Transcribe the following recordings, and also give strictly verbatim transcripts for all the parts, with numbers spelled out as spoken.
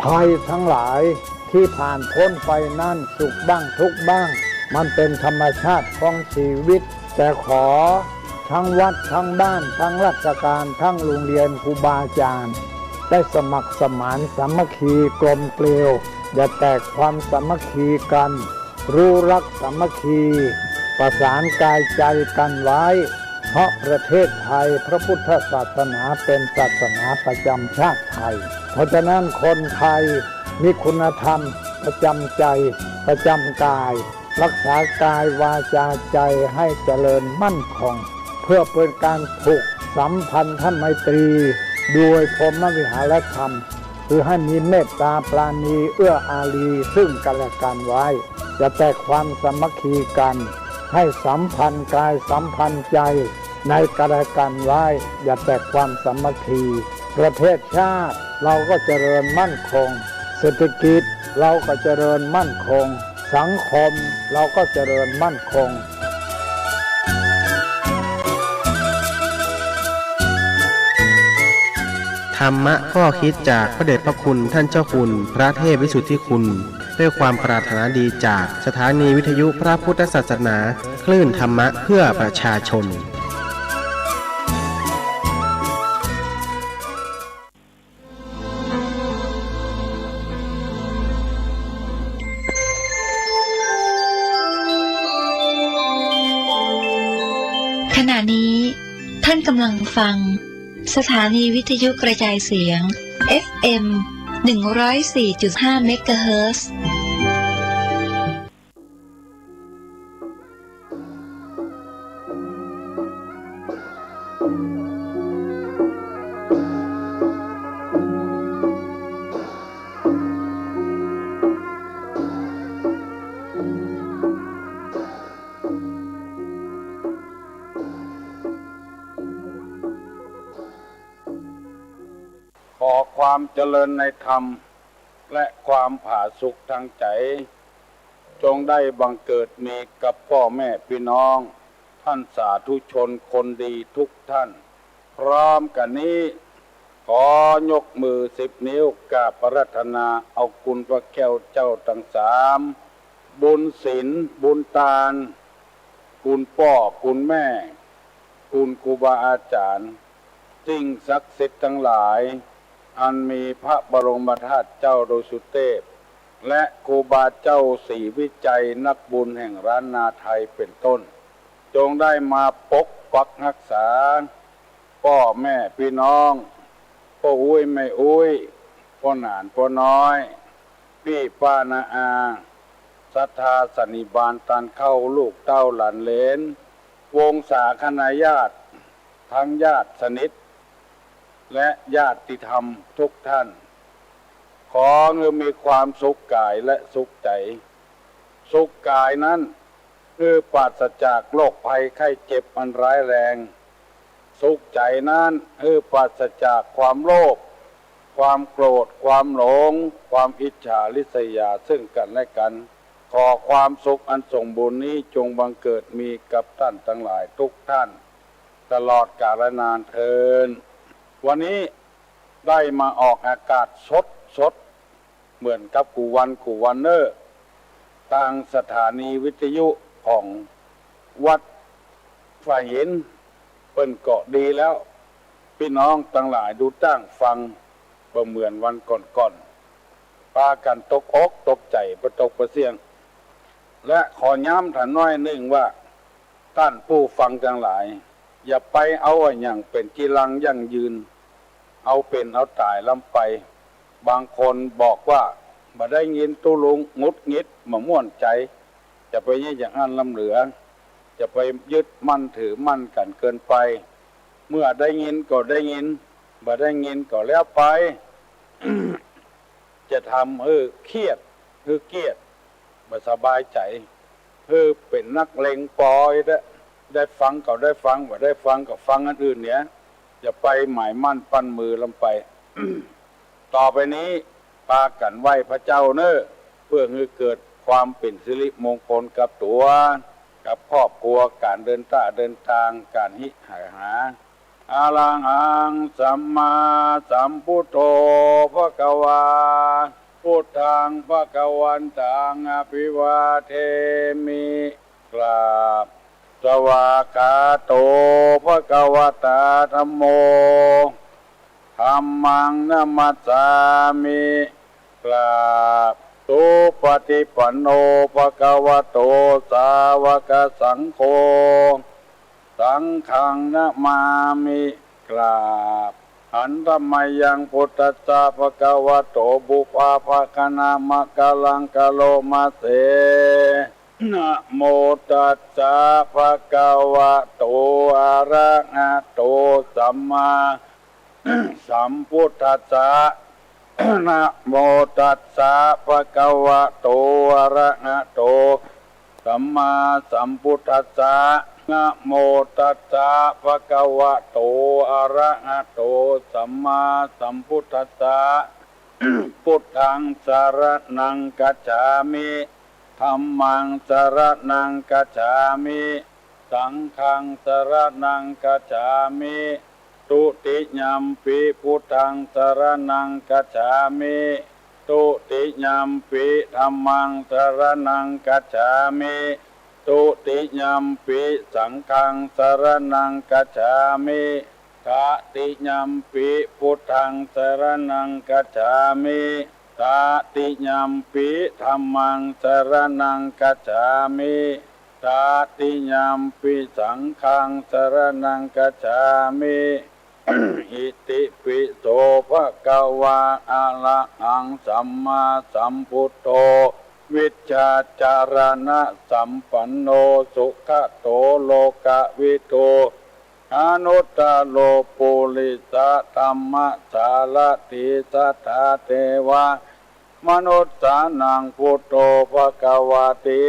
ภัยทั้งหลายตี้ผ่านป๊นไปนั้น สุขบ้างทุกข์บ้าง มันเป๋นธรรมชาติของจีวิต แต่ขอตึงวัดตึงบ้านตึงราชก๋านตึงโฮงเฮียนครูบาอาจ๋ารย์ ได้สมัครสมานสามัคคีกลมเกลียว อย่าแตกความสามัคคีกั๋น ฮู้ฮักสามัคคี ประสานก๋ายใจ๋กั๋นไว้ เพราะประเทศไทยพระพุทธศาสนาเป๋นศาสนาประจ๋ำชาติไทย เพราะฉะนั้นคนไทยมีคุณธรรมประจ๋ำใจ๋ ประจ๋ำก๋าย ฮักษาก๋ายวาจ๋าใจ๋หื้อเจริญมั่นคง เปื้อเป๋นก๋านผูกสัมพันธไมตรี โดยพรหมวิหารธรรม คือหื้อมีเมตต๋าปราณีเอื้ออารีซึ่งกั๋นและกั๋นไว้ อย่าแตกความสามัคคีกั๋น หื้อสัมพันธ์ก๋ายสัมพันธ์ใจ๋ในกั๋นและกั๋นไว้ อย่าแตกความสามัคคี ประเทศชาติเฮาก็เจริญมั่นคง เศรษฐกิจเฮาก็เจริญมั่นคง สังคมเฮาก็เจริญมั่นคง ธรรมะข้อคิดจากพระเดชพระคุณท่านเจ้าคุณพระเทพวิสุทธิคุณ ด้วยความปรารถนาดีจากสถานีวิทยุพระพุทธศาสนา คลื่นธรรมะเพื่อประชาชน ขณะนี้ท่านกำลังฟังสถานีวิทยุกระจายเสียง เอฟเอ็ม หนึ่งร้อยสี่จุดห้า เมกะเฮิรตซ์ ขอความเจริญในธรรม และความผาสุกทางใจ๋ จงได้บังเกิดมีกับป้อแม่ปี้น้อง ท่านสาธุชนคนดีทุกท่าน พร้อมกั๋นนี้ ขอยกมือสิบนิ้วกราบอาราธนาเอาคุณพระแก้วเจ้าตังสาม บุญศีล บุญตาน คุณป้อ คุณแม่ คุณครูบาอาจ๋ารย์ สิ่งศักดิ์สิทธิ์ตังหลาย อันมีพระบรมธาตุเจ้าดอยสุเตพ และครูบาเจ้าศรีวิชัยนักบุญแห่งล้านนาไทยเป๋นต้น จงได้มาปกปักฮักษา ป้อแม่ปี้น้อง ป้ออุ๊ยแม่อุ๊ย ป้อหนานป้อน้อย ปี้ป้าน้าอา ศรัทธาสันนิบาตตานเข้า ลูกเต้าหลานเหลน วงศาคณาญาติ ทั้งญาติสนิท และญาติธรรมทุกท่าน ขอหื้อมีความสุขก๋ายและสุขใจ๋ สุขก๋ายนั้น หื้อปราศจากโรคภัยไข้เจ็บอันร้ายแรง สุขใจ๋นั้น หื้อปราศจากความโลภ ความโกรธ ความหลง ความอิจฉาริษยาซึ่งกั๋นและกั๋น ขอความสุขอันสมบูรณ์นี้จงบังเกิดมีกับท่านตังหลายทุกท่าน ตลอดกาลนานเทอญ วันนี้ได้มาออกอากาศสดๆ เหมือนกับกู้วันกู้วันเน่อ ตางสถานีวิทยุของวัดฝ่ายหิน เปิ้นก็ดีแล้ว ปี้น้องตังหลายดูตั้งฟัง บ่เหมือนวันก่อนๆ ปากั๋นตกอกตกใจ๋ ปะตกปะเสี้ยง และขอย้ำถามหน้อยนึ่งว่า ต้านผู้ฟังตังหลาย อย่าไปเอาอะหยังเป๋นจีรังยั่งยืน เอาเป๋นเอาต๋ายล้ำไป บางคนบอกว่า บ่ได้ยินตุ๊ลุงหงุดหงิด บ่ม่วนใจ๋ จะไปเยียะอย่างอั้นล้ำเหลือ จะไปยึดมั่นถือมั่นกั๋นเกินไป เมื่อได้ยินก็ได้ยิน บ่ได้ยินก็แล้วไป จะทำหื้อเครียด หื้อเกียจ บ่สบายใจ๋ หื้อเป๋นนักเลงปอเต๊อะ ได้ฟังก็ได้ฟัง บ่ได้ฟังก็ฟังอันอื่นเนี่ย อย่าไปหมายมั่นปั้นมือล้ำไป ต่อไปนี้ปากั๋นไหว้พระเจ้าเน่อ เปื้อหื้อเกิดความเป๋นสิริมงคลกับตั๋ว กับครอบครัว ก๋านเดินต้าเดินตาง ก๋านหิ้หาหา อะระหัง สัมมาสัมพุทโธ ภะคะวา พุทธัง ภะคะวันตัง อะภิวาเทมิ กราบ สวากขาโต ภะคะวะตา ธัมโม ธัมมัง นะมัสสามิ กราบ สุปฏิปันโน ภะคะวะโต สาวกสังโฆ สังฆัง นะมามิ กราบ หันธะมะยัง พุทธัสสะ ภะคะวะโต ปุพพะภะคะนะมะกะลัง กะโรมะเส นะโมตัสสะ ภะคะวะโต อะระหะโต สัมมาสัมพุทธัสสะ นะโมตัสสะ ภะคะวะโต อะระหะโต สัมมาสัมพุทธัสสะ นะโมตัสสะ ภะคะวะโต อะระหะโต สัมมาสัมพุทธัสสะ พุทธัง สะระณัง คัจฉามิ ธัมมัง สะระณัง คัจฉามิ สังฆัง สะระณัง คัจฉามิ ทุติยัมปิ พุทธัง สะระณัง คัจฉามิ ทุติยัมปิ ธัมมัง สะระณัง คัจฉามิ ทุติยัมปิ สังฆัง สะระณัง คัจฉามิ ตติยัมปิ พุทธัง สะระณัง คัจฉามิ ตติยัมปิ ธัมมัง สะระณัง คัจฉามิ ตติยัมปิ สังฆัง สะระณัง คัจฉามิ อิติปิโส ภะคะวา อะระหัง สัมมาสัมพุทโธ วิชชาจารณะสัมปันโน สุขะโต โลกะวิทู อนุตตะโร ปุริสะธัมมะสารถี สัทธาเทวะมนุสสานัง พุทโธ ภะคะวาติ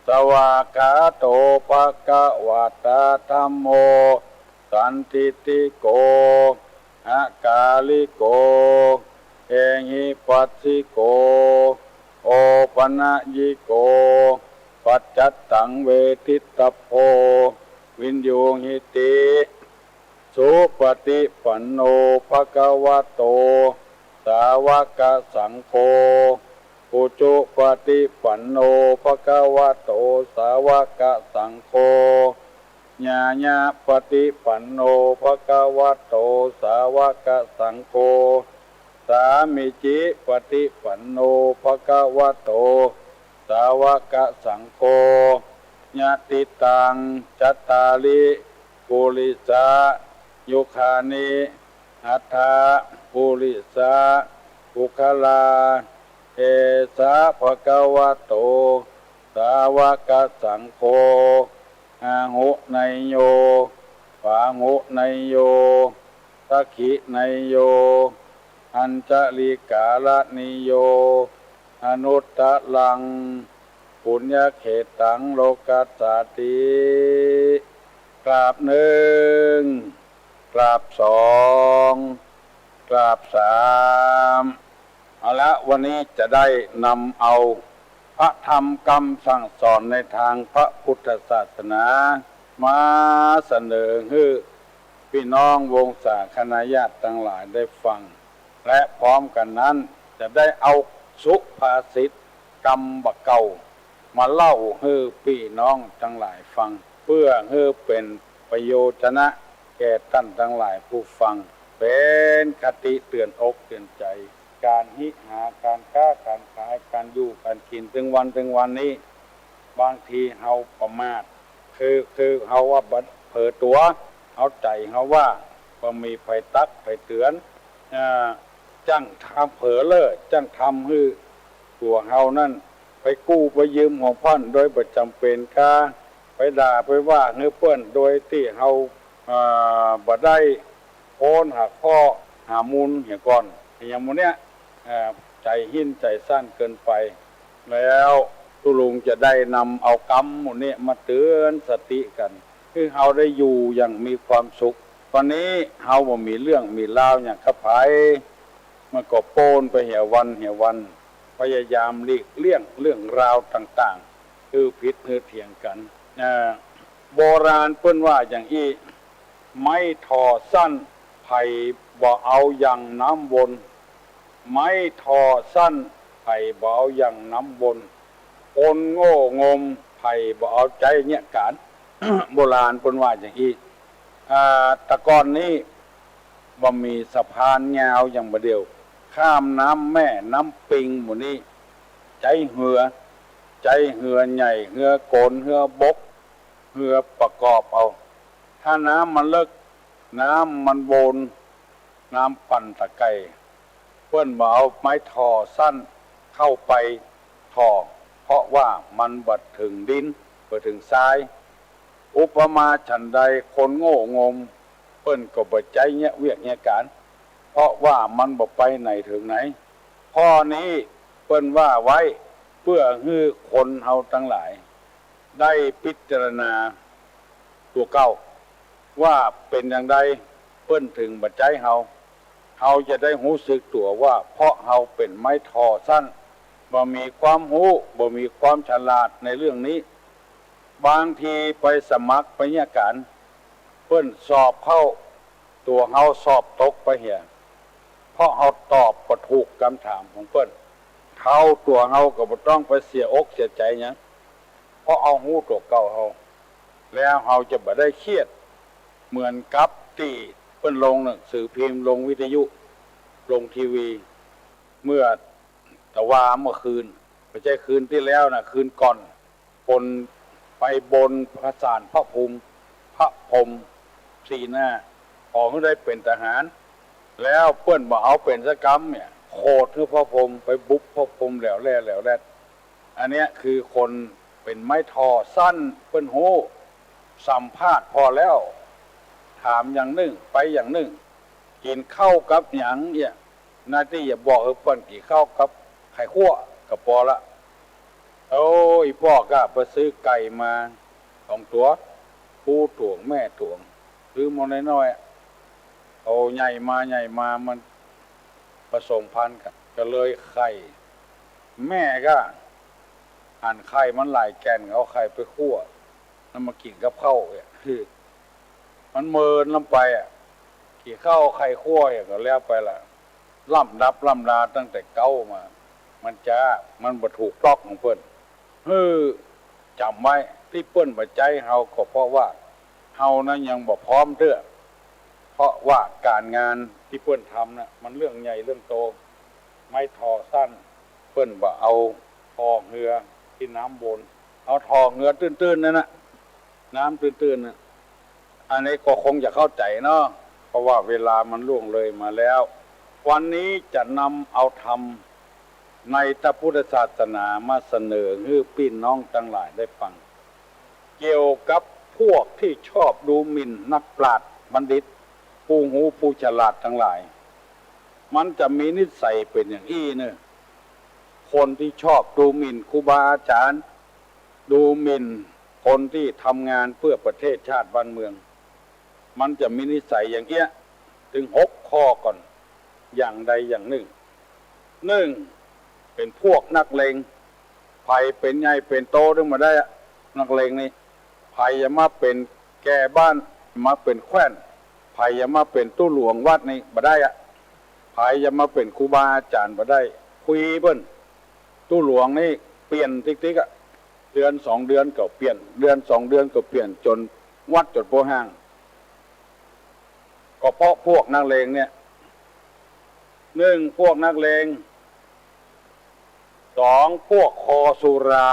สวากขาโต ภะคะวะตา ธัมโม สันทิฏฐิโก อะกาลิโก เอหิปัสสิโก โอปะนะยิโก ปัจจัตตัง เวทิตตะโพ วินยูหิติ สุปฏิปันโน ภะคะวะโต สาวกสังโฆ อุจุปฏิปันโน ภะคะวะโต สาวกสังโฆ ญาณะปฏิปันโน ภะคะวะโต สาวกสังโฆ สามีจิปฏิปันโน ภะคะวะโต สาวกสังโฆ ยะติตัง จัตตาริ ปุริสะ ยุคานิ อัตถะ ปุริสะ ปุคคลา เอสะ ภะคะวะโต สาวกสังโฆ อาหุเนยโย ปาหุเนยโย สักขิเนยโย อัญชลีกาละนิโย อนุตตะรัง ปุญญเขตตัง โลกัสสาติ กราบหนึ่ง กราบสอง กราบสาม เอาละ วันนี้จะได้นำเอาพระธรรมกำสั่งสอนในทางพระพุทธศาสนา มาเสนอหื้อปี้น้องวงศาคณาญาติตังหลายได้ฟัง และพร้อมกั๋นนั้นจะได้เอาสุภาษิตกำบ่าเก่า มาเล่าหื้อปี้น้องตังหลายฟัง เปื้อหื้อเป๋นประโยชนะแก่ต้านตังหลายผู้ฟัง เป๋นคติเตื๋อนอกเตื๋อนใจ๋ ก๋านฮิหา ก๋านก๊า ก๋านขาย ก๋านอยู่ ก๋านกิ๋น ตึงวัน ตึงวันนี้ บางทีเฮาประมาท คือ คือเฮาว่าบ่ เผลอตั๋ว เอาใจ๋เฮาว่า บ่มีใผตักใผเตื๋อน อ่า จั้งทำเผลอเล่อ จั้งทำหื้อตั๋วเฮานั้น ไปกู้ไปยืมของเปิ้นโดยบ่จ๋ำเป๋นก้า ไปด่าไปว่าหื้อเปิ้นโดยตี้เฮา อ่า บ่ได้ค้นหาข้อหามูลเหียก่อน อย่างหมู่เนี้ย อ่า ใจ๋หิ้นใจ๋สั้นเกินไป แล้วตุ๊ลุงจะได้นำเอากำหมู่เนี้ยมาเตื๋อนสติกั๋น หื้อเฮาได้อยู่อย่างมีความสุข วันนี้เฮาบ่มีเรื่องมีราวหยังกับใผ มันก็โป๊นไปเหียวันเหียวัน พยายามหลีกเลี่ยงเรื่องราวต่างๆ หื้อผิดหื้อเถียงกั๋น อ่า โบราณเปิ้นว่าอย่างอี้ ไม้ถ่อสั้น ใผบ่เอาหยั่งน้ำวน ไม้ถ่อสั้น ใผบ่เอาหยั่งน้ำวน คนโง่งม ใผบ่เอาใจ๊เยียะก๋าน โบราณเปิ้นว่าอย่างอี้ อ่า แต่ก่อนนี้บ่มีสะพานยาวอย่างบ่าเดี่ยว ข้ามน้ำแม่น้ำปิงหมู่นี้ ใจ๊เฮือ ใจ๊เฮือใหญ่ เฮือโก๋น เฮือบก เฮือประกอบเอา ถ้าน้ำมันเลิ็ก น้ำมันโวน น้ำปั่นตะไก่ เปิ้นบ่เอาไม้ถ่อสั้นเข้าไปถ่อ เพราะว่ามันบ่เถิงดิน บ่เถิงทราย อุปมาฉันใดคนโง่งม เปิ้นก็บ่ใจ๊เยียะเวียกเยียะก๋าน เพราะว่ามันบ่ไปไหนเถิงไหน ข้อนี้เปิ้นว่าไว้เปื้อหื้อคนเฮาตังหลายได้พิจารณาตั๋วเก่า ว่าเป๋นอย่างใดเปิ้นเถิงบ่ใจ๊เฮา เฮาจะได้ฮู้สึกตั๋วว่าเพราะเฮาเป๋นไม้ถ่อสั้น บ่มีความฮู้ บ่มีความฉลาดในเรื่องนี้ บางทีไปสมัครไปเยียะก๋าน เปิ้นสอบเข้า ตั๋วเฮาสอบตกไปเหีย เพราะเฮาตอบบ่ถูกกำถามของเปิ้น เฮาตั๋วเฮาก็บ่ต้องไปเสียอกเสียใจ๋หยัง เพราะเฮาฮู้ตั๋วเก่าเฮา แล้วเฮาจะบ่ได้เครียด เหมือนกับตี้เปิ้นลงหนังสือพิมพ์ ลงวิทยุ ลงทีวี เมื่อตะวาเมื่อคืน บ่ใจ้คืนตี้แล้วนะ คืนก่อน คนไปบนพระศาลพระภูมิ พระพรหมสี่หน้า ขอหื้อได้เป๋นทหาร แล้วเปิ้นบ่เอาเป๋นสักกำเนี่ย โขดหื้อพระพรหม ไปบุบพระพรหมแหลวแหล่แหลวแหล่ อันเนี้ยคือคนเป๋นไม้ถ่อสั้น เปิ้นฮู้ สัมภาษณ์ผ่อแล้ว ถามอย่างนึ่ง ไปอย่างนึ่ง กิ๋นข้าวกับหยังเนี่ย หน้าตี้จะบอกหื้อเปิ้นกิ๋นข้าวกับไข่คั่วก็ปอละ โอ้ย ป้อก็ไปซื้อไก่มาสองตั๋ว ผู้ถ่วงแม่ถ่วง ซื้อมาน้อยๆ โตใหญ่มาใหญ่มามันผสมพันธุ์กั๋น ก็เลยไข่ แม่ก็หันไข่มันหลายแก่น เอาไข่ไปคั่ว แล้วมากิ๋นกับข้าวเนี่ย มันเมินลำไปอะ กิ๋นข้าวไข่คั่วอย่างก็แล้วไปละ ล่ำดับล่ำลาตั้งแต่เก๊ามา มันจ๊า มันบ่ถูกต๊อกของเปิ้น หื้อจ๋ำไว้ ตี้เปิ้นบ่ใจ๊เฮาก็เพราะว่าเฮานั้นยังบ่พร้อมเตื้อ เพราะว่าก๋านงานตี้เปิ้นทำน่ะ มันเรื่องใหญ่เรื่องโต ไม้ถ่อสั้น เปิ้นบ่เอาถ่อเฮือตี้น้ำวน เอาถ่อเฮือตื้นๆ นั่นน่ะ น้ำตื้นๆ น่ะ อันนี้ก็คงจะเข้าใจ๋เนาะ เพราะว่าเวลามันล่วงเลยมาแล้ว วันนี้จะนำเอาธรรมในพระพุทธศาสนามาเสนอหื้อปี้น้องตังหลายได้ฟัง เกี่ยวกับพวกที่ชอบดูหมิ่นนักปราชญ์บัณฑิต ผู้ฮู้ผู้ฉลาดตังหลาย มันจะมีนิสัยเป๋นอย่างอี้เน่อ คนที่ชอบดูหมิ่นครูบาอาจ๋ารย์ ดูหมิ่นคนที่ทำงานเพื่อประเทศชาติบ้านเมือง มันจะมีนิสัยอย่างเอี้ย ตึงหกข้อก่อน อย่างใดอย่างนึ่ง นึ่ง เป๋นพวกนักเลง ใผเป๋นใหญ่เป๋นโตตึงบ่ได้อะ นักเลงนี่ ใผจะมาเป๋นแก่บ้าน มาเป๋นแคว่น ใผจะมาเป๋นตุ๊หลวงวัดนี่บ่ได้อะ ใผจะมาเป๋นครูบาอาจ๋ารย์บ่ได้ คุยเปิ้น ตุ๊หลวงนี่เปลี่ยนติ๊กๆ อะ เดือนสองเดือนก็เปลี่ยน เดือนสองเดือนก็เปลี่ยน จ๋นวัดจ๋นโปห้าง ก็เพราะพวกนักเลงเนี่ย นึ่ง พวกนักเลง สอง พวกคอสุรา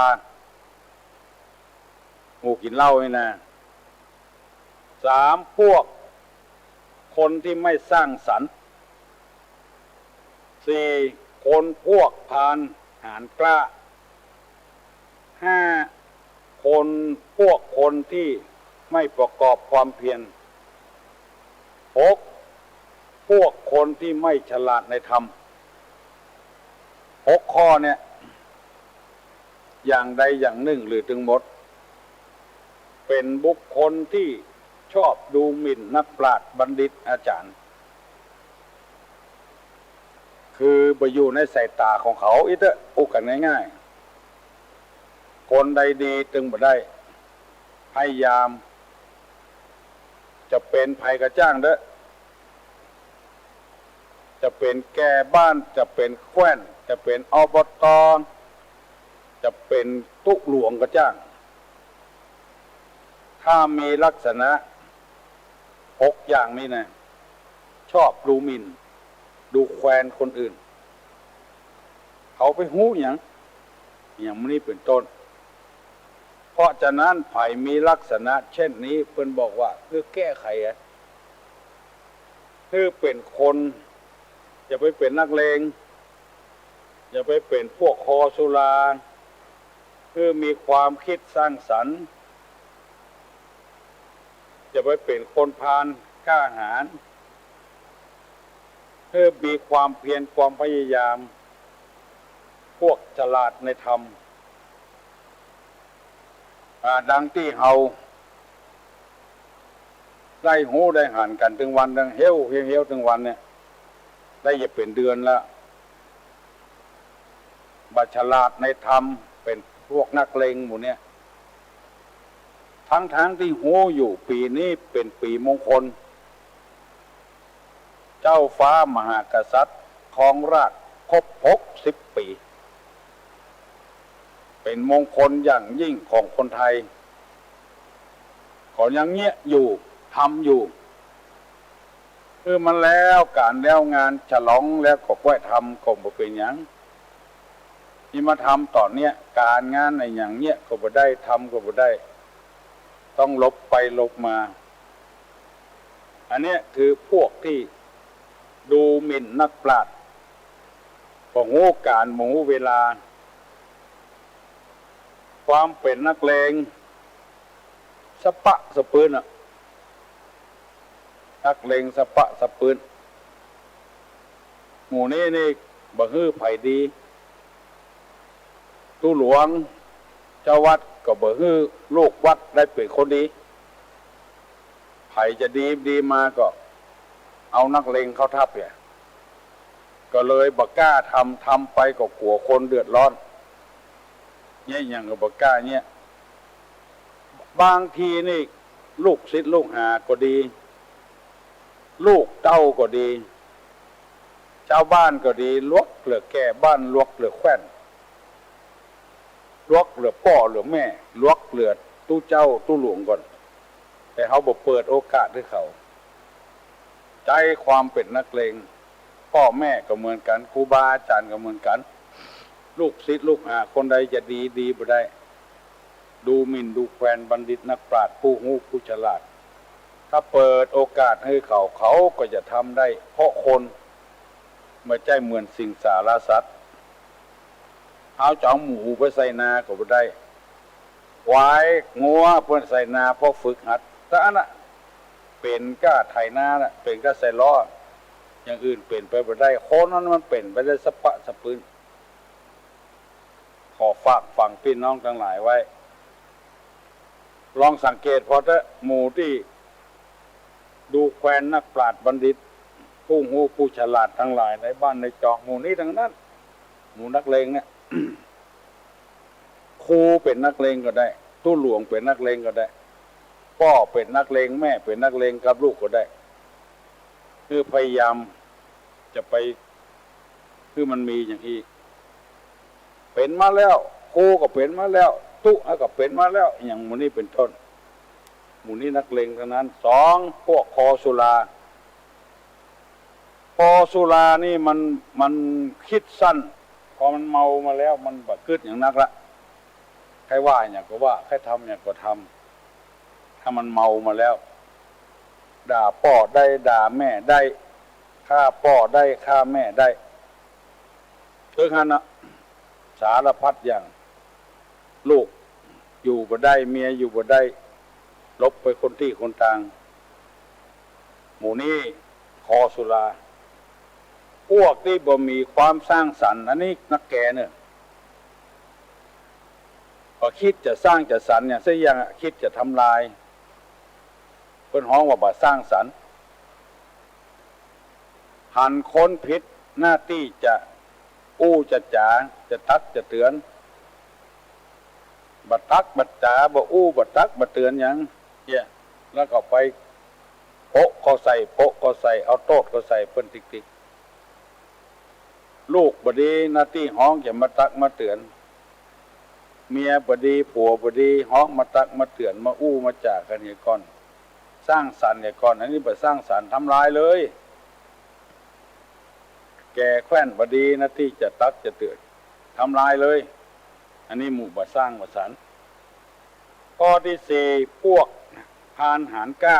หมู่กิ๋นเหล้านี่นะ สาม พวกคนที่ไม่สร้างสรรค์ สี่ คนพวกพาลหาญกล้า ห้า คน พวกคนที่ไม่ประกอบความเพียร หก พวกคนที่ไม่ฉลาดในธรรม หกข้อเนี่ย อย่างใดอย่างนึ่งหรือตึงหมด เป๋นบุคคลที่ชอบดูหมิ่นนักปราชญ์บัณฑิตอาจ๋ารย์ คือบ่อยู่ในสายต๋าของเขาอี้เต๊อะ อู้กั๋นง่ายๆ คนใดดีตึงบ่ได้ พยายาม จะเป๋นใผก็จ้างเต๊อะ จะเป๋นแก่บ้าน จะเป๋นแคว่น จะเป๋น อบต. จะเป๋นตุ๊หลวงก็จ้าง ถ้ามีลักษณะหกอย่างนี้นะ ชอบดูหมิ่น ดูแคลนคนอื่น เขาไปฮู้หยัง อย่างนี้เป๋นต้น เพราะฉะนั้นใผมีลักษณะเช่นนี้ เปิ้นบอกว่า หื้อแก้ไขอะ หื้อเป๋นคน อย่าไปเป๋นนักเลง อย่าไปเป๋นพวกคอสุรา หื้อมีความคิดสร้างสรรค์ อย่าไปเป๋นคนพาลกล้าหาญ หื้อมีความเพียรความพยายาม พวกฉลาดในธรรม อ่า ดังตี้เฮาได้ฮู้ได้หันกั๋นตึงวัน ตึงเฮ้ว เฮ้ว เฮ้วตึงวันเนี่ย ได้จะเป๋นเดือนละ บ่ฉลาดในธรรม เป๋นพวกนักเลงหมู่เนี่ย ทั้งๆ ตี้ฮู้อยู่ปี๋นี้เป๋นปี๋มงคล เจ้าฟ้ามหากษัตริย์ครองราชย์ครบหกสิบปี๋ เป๋นมงคลอย่างยิ่งของคนไทย ก็ยังเยียะอยู่ ทำอยู่ หื้อมันแล้วก๋านแล้วงาน ฉลองแล้วก็ค่อยทำ ก็บ่เป๋นหยัง นี่มาทำต๋อนเนี้ย ก๋านงานอะหยังเยียะก็บ่ได้ ทำก็บ่ได้ ต้องหลบไปหลบมา อันเนี้ยคือพวกตี้ดูหมิ่นนักปราชญ์ บ่ฮู้ก๋าล บ่ฮู้เวลา ความเป๋นนักเลงสะปะสะปื้นอะ นักเลงสะปะสะปื้น หมู่นี้นี่บ่หื้อใผดี ตุ๊หลวง เจ้าวัดก็บ่หื้อลูกวัดได้เป๋นคนดี ใผจะดีดีมาก็เอานักเลงเข้าทัพเนี่ย ก็เลยบ่กล้าทำ ทำไปก็กั๋วคนเดือดร้อน เยียะหยังก็บ่กล้าเยียะ บางทีนี่ลูกศิษย์ลูกหาก็ดี ลูกเต้าก็ดี จาวบ้านก็ดี หลวกเหลือแก่บ้าน หลวกเหลือแคว่น หลวกเหลือป้อเหลือแม่ หลวกเหลือตุ๊เจ้าตุ๊หลวงก่อน แต่เฮาบ่เปิดโอกาสหื้อเขา ใจ๊ความเป๋นนักเลง ป้อแม่ก็เหมือนกั๋น ครูบาอาจ๋ารย์ก็เหมือนกั๋น ลูกศิษย์ลูกหาคนใดจะดีดีบ่ได้ ดูหมิ่นดูแคลนบัณฑิตนักปราชญ์ผู้ฮู้ผู้ฉลาด ถ้าเปิดโอกาสหื้อเขา เขาก็จะทำได้ เพราะคนบ่ใจ้เหมือนสิงสารสัตว์ เฮาจะเอาหมูไปใส่นาก็บ่ได้ ควายงัวเปิ้นใส่นา เพราะฝึกหัด แต่อันน่ะ เป๋นก้าไถนาน่ะ เป๋นก้าใส่ล้อ อย่างอื่นเป๋นไปบ่ได้ คนนั้นมันเป๋นไปได้สะปะสะปื้น ขอฝากฝังปี้น้องตังหลายไว้ ลองสังเกตผ่อเต๊อะ หมู่ตี้ดูแคลนนักปราชญ์บัณฑิต ผู้ฮู้ผู้ฉลาดตังหลายในบ้านในจอง หมู่นี้ตังนั้น หมู่นักเลงเนี่ย ครูเป๋นนักเลงก็ได้ ตุ๊หลวงเป๋นนักเลงก็ได้ ป้อเป๋นนักเลง แม่เป๋นนักเลงกับลูกก็ได้ คือพยายามจะไป คือมันมีอย่างอี้ เป๋นมาแล้ว ครูก็เป๋นมาแล้ว ตุ๊อะก็เป๋นมาแล้ว อย่างหมู่นี้เป๋นต้น หมู่นี้นักเลงตังนั้น สอง พวกคอสุรา คอสุรานี่มัน มันคิดสั้น พอมันเมามาแล้วมันบ่กึ๊ดหยังนักละ ใค่ว่าหยังก็ว่า ใค่ทำหยังก็ทำ ถ้ามันเมามาแล้ว ด่าป้อได้ ด่าแม่ได้ ฆ่าป้อได้ ฆ่าแม่ได้ เถิงหั้นน่ะ สารพัดอย่าง ลูกอยู่บ่ได้ เมียอยู่บ่ได้ หลบไปคนตี้คนตาง หมู่นี้คอสุรา พวกตี้บ่มีความสร้างสรรค์ อันนี้นักแก่เน่อ บ่คิดจะสร้างจะสรรค์หยังสักอย่างอะ คิดจะทำลาย เปิ้นฮ้องว่าบ่สร้างสรรค์ หันคนผิดหน้าตี้จะอู้จะจ๋า จะตักจะเตือน บ่ตักบ่จ๋า บ่อู้บ่ตักบ่เตือนหยัง เนี่ย แล้วก็ไป ปะเข้าใส่ ปะเข้าใส่ เอาโต้ษเข้าใส่เปิ้นติ๊กๆ ลูกบ่ดีหน้าตี้ฮ้องจะมาตักมาเตือน เมียบ่ดีผัวบ่ดีฮ้องมาตักมาเตือน มาอู้มาจ๋ากั๋นเหียก่อน สร้างสรรค์เหียก่อน อันนี้บ่สร้างสรรค์ ทำลายเลย แก่แคว่นบ่ดีหน้าตี้จะตักจะเตือน ทำลายเลย อันนี้หมู่บ่สร้างบ่สรรค์ ข้อตี้สี่ พวกพรานหาญกล้า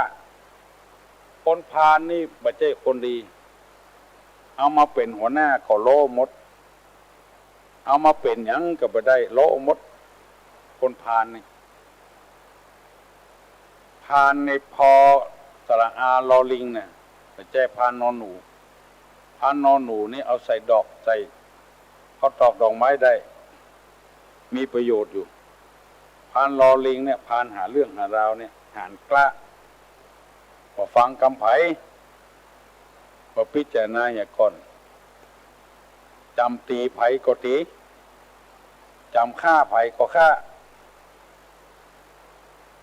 คนพรานนี่บ่ใจ้คนดี เอามาเป๋นหัวหน้าก็โล้หมด เอามาเป๋นหยังก็บ่ได้ โล้หมด คนพรานนี่ พรานใน พ สระอา ลอลิง เนี่ย บ่ใจ้พรานนอหนู พรานนอหนูนี่เอาใส่ดอก ใส่ข้าวตอกดอกไม้ได้ มีประโยชน์อยู่ พรานลอลิงเนี่ย พรานหาเรื่องหาราวเนี่ย หาญกล้า บ่ฟังกำใผ บ่พิจารณาเหียก่อน จ๋ำตี๋ใผก็ตี๋ จ๋ำฆ่าใผก็ฆ่า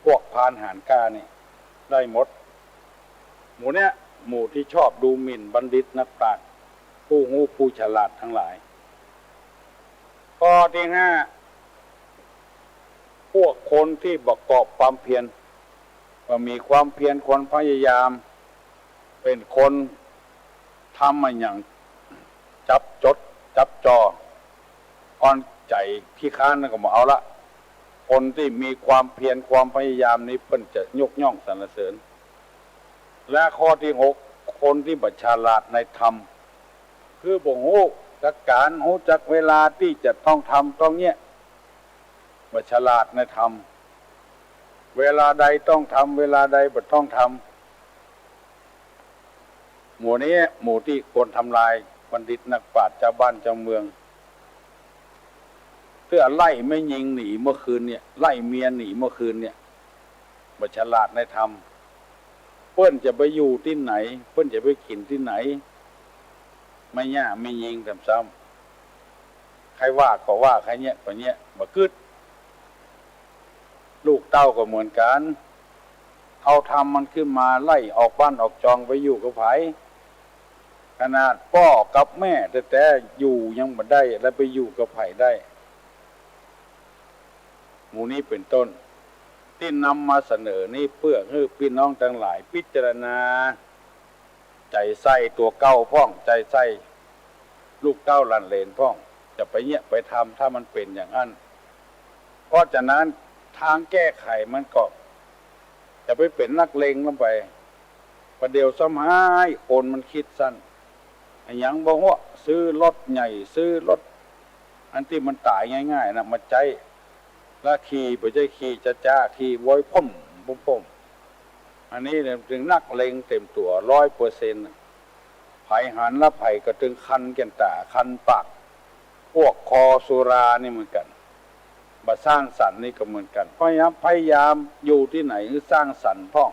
พวกพรานหาญกล้านี่ได้หมด หมู่เนี้ย หมู่ตี้ชอบดูหมิ่นบัณฑิตนักปราชญ์ ผู้ฮู้ผู้ฉลาดตังหลาย ข้อตี้ห้า พวกคนตี้ประกอบความเพียร บ่มีความเพียรความพยายาม เป๋นคนทำอะหยังจับจดจับจ่อ อ่อนใจ๋ขี้คร้านนั่นก็บ่เอาละ คนตี้มีความเพียรความพยายามนี้เปิ้นจะยกย่องสรรเสริญ และข้อตี้หก คนตี้บ่ฉลาดในธรรม คือบ่ฮู้จักก๋าน ฮู้จักเวลาตี้จะต้องทำต้องเยียะ บ่ฉลาดในธรรม เวลาใดต้องทำ เวลาใดบ่ต้องทำ หมู่นี้หมู่ตี้ควรทำลาย บัณฑิตนักปราชญ์ จาวบ้านจาวเมือง เตื้อไล่แม่ญิงหนีเมื่อคืนเนี่ย ไล่เมียหนีเมื่อคืนเนี่ย บ่ฉลาดในธรรม เปิ้นจะไปอยู่ตี้ไหน เปิ้นจะไปกิ๋นตี้ไหน แม่ย่าแม่ญิงแถมซ้ำ ใค่ว่าก็ว่า ใค่เยียะก็เยียะ บ่กึ๊ด ลูกเต้าก็เหมือนกั๋น เอาธรรมมันขึ้นมาไล่ออกบ้านออกจองไปอยู่กับใผ ขนาดป้อกับแม่แต๊ๆ อยู่ยังบ่ได้ แล้วไปอยู่กับใผได้ หมู่นี้เป๋นต้น ตี้นำมาเสนอนี้เปื้อหื้อปี้น้องตังหลายพิจารณา ใจ๋ใส่ตั๋วเก่าพ่อง ใจ๋ใส่ลูกเต้าหลานเหลนพ่อง จะไปเยียะไปทำ ถ้ามันเป๋นอย่างอั้น เพราะฉะนั้นทางแก้ไขมันก็ จะไปเป๋นนักเลงลงไป ประเดี๋ยวซ้ำฮ้ายคนมันกึ๊ดสั้น อะหยังบ่ฮู้ ซื้อรถใหญ่ ซื้อรถอันตี้มันต๋ายง่ายๆ นะ มาใจ๊ แล้วขี่ บ่ใจ้ขี่จ๊าๆ ขี่โวยพ่มพ่มพ่ม อันนี้เนี่ยจึงนักเลงเต๋มตั๋ว ร้อยเปอร์เซ็นต์ น่ะ ใผหันแล้วใผก็ตึงคันแก่นต๋า คันปาก พวกคอสุรานี่เหมือนกั๋น บ่สร้างสรรค์นี่ก็เหมือนกั๋น พยายาม พยายามอยู่ตี้ไหนหื้อสร้างสรรค์พ่อง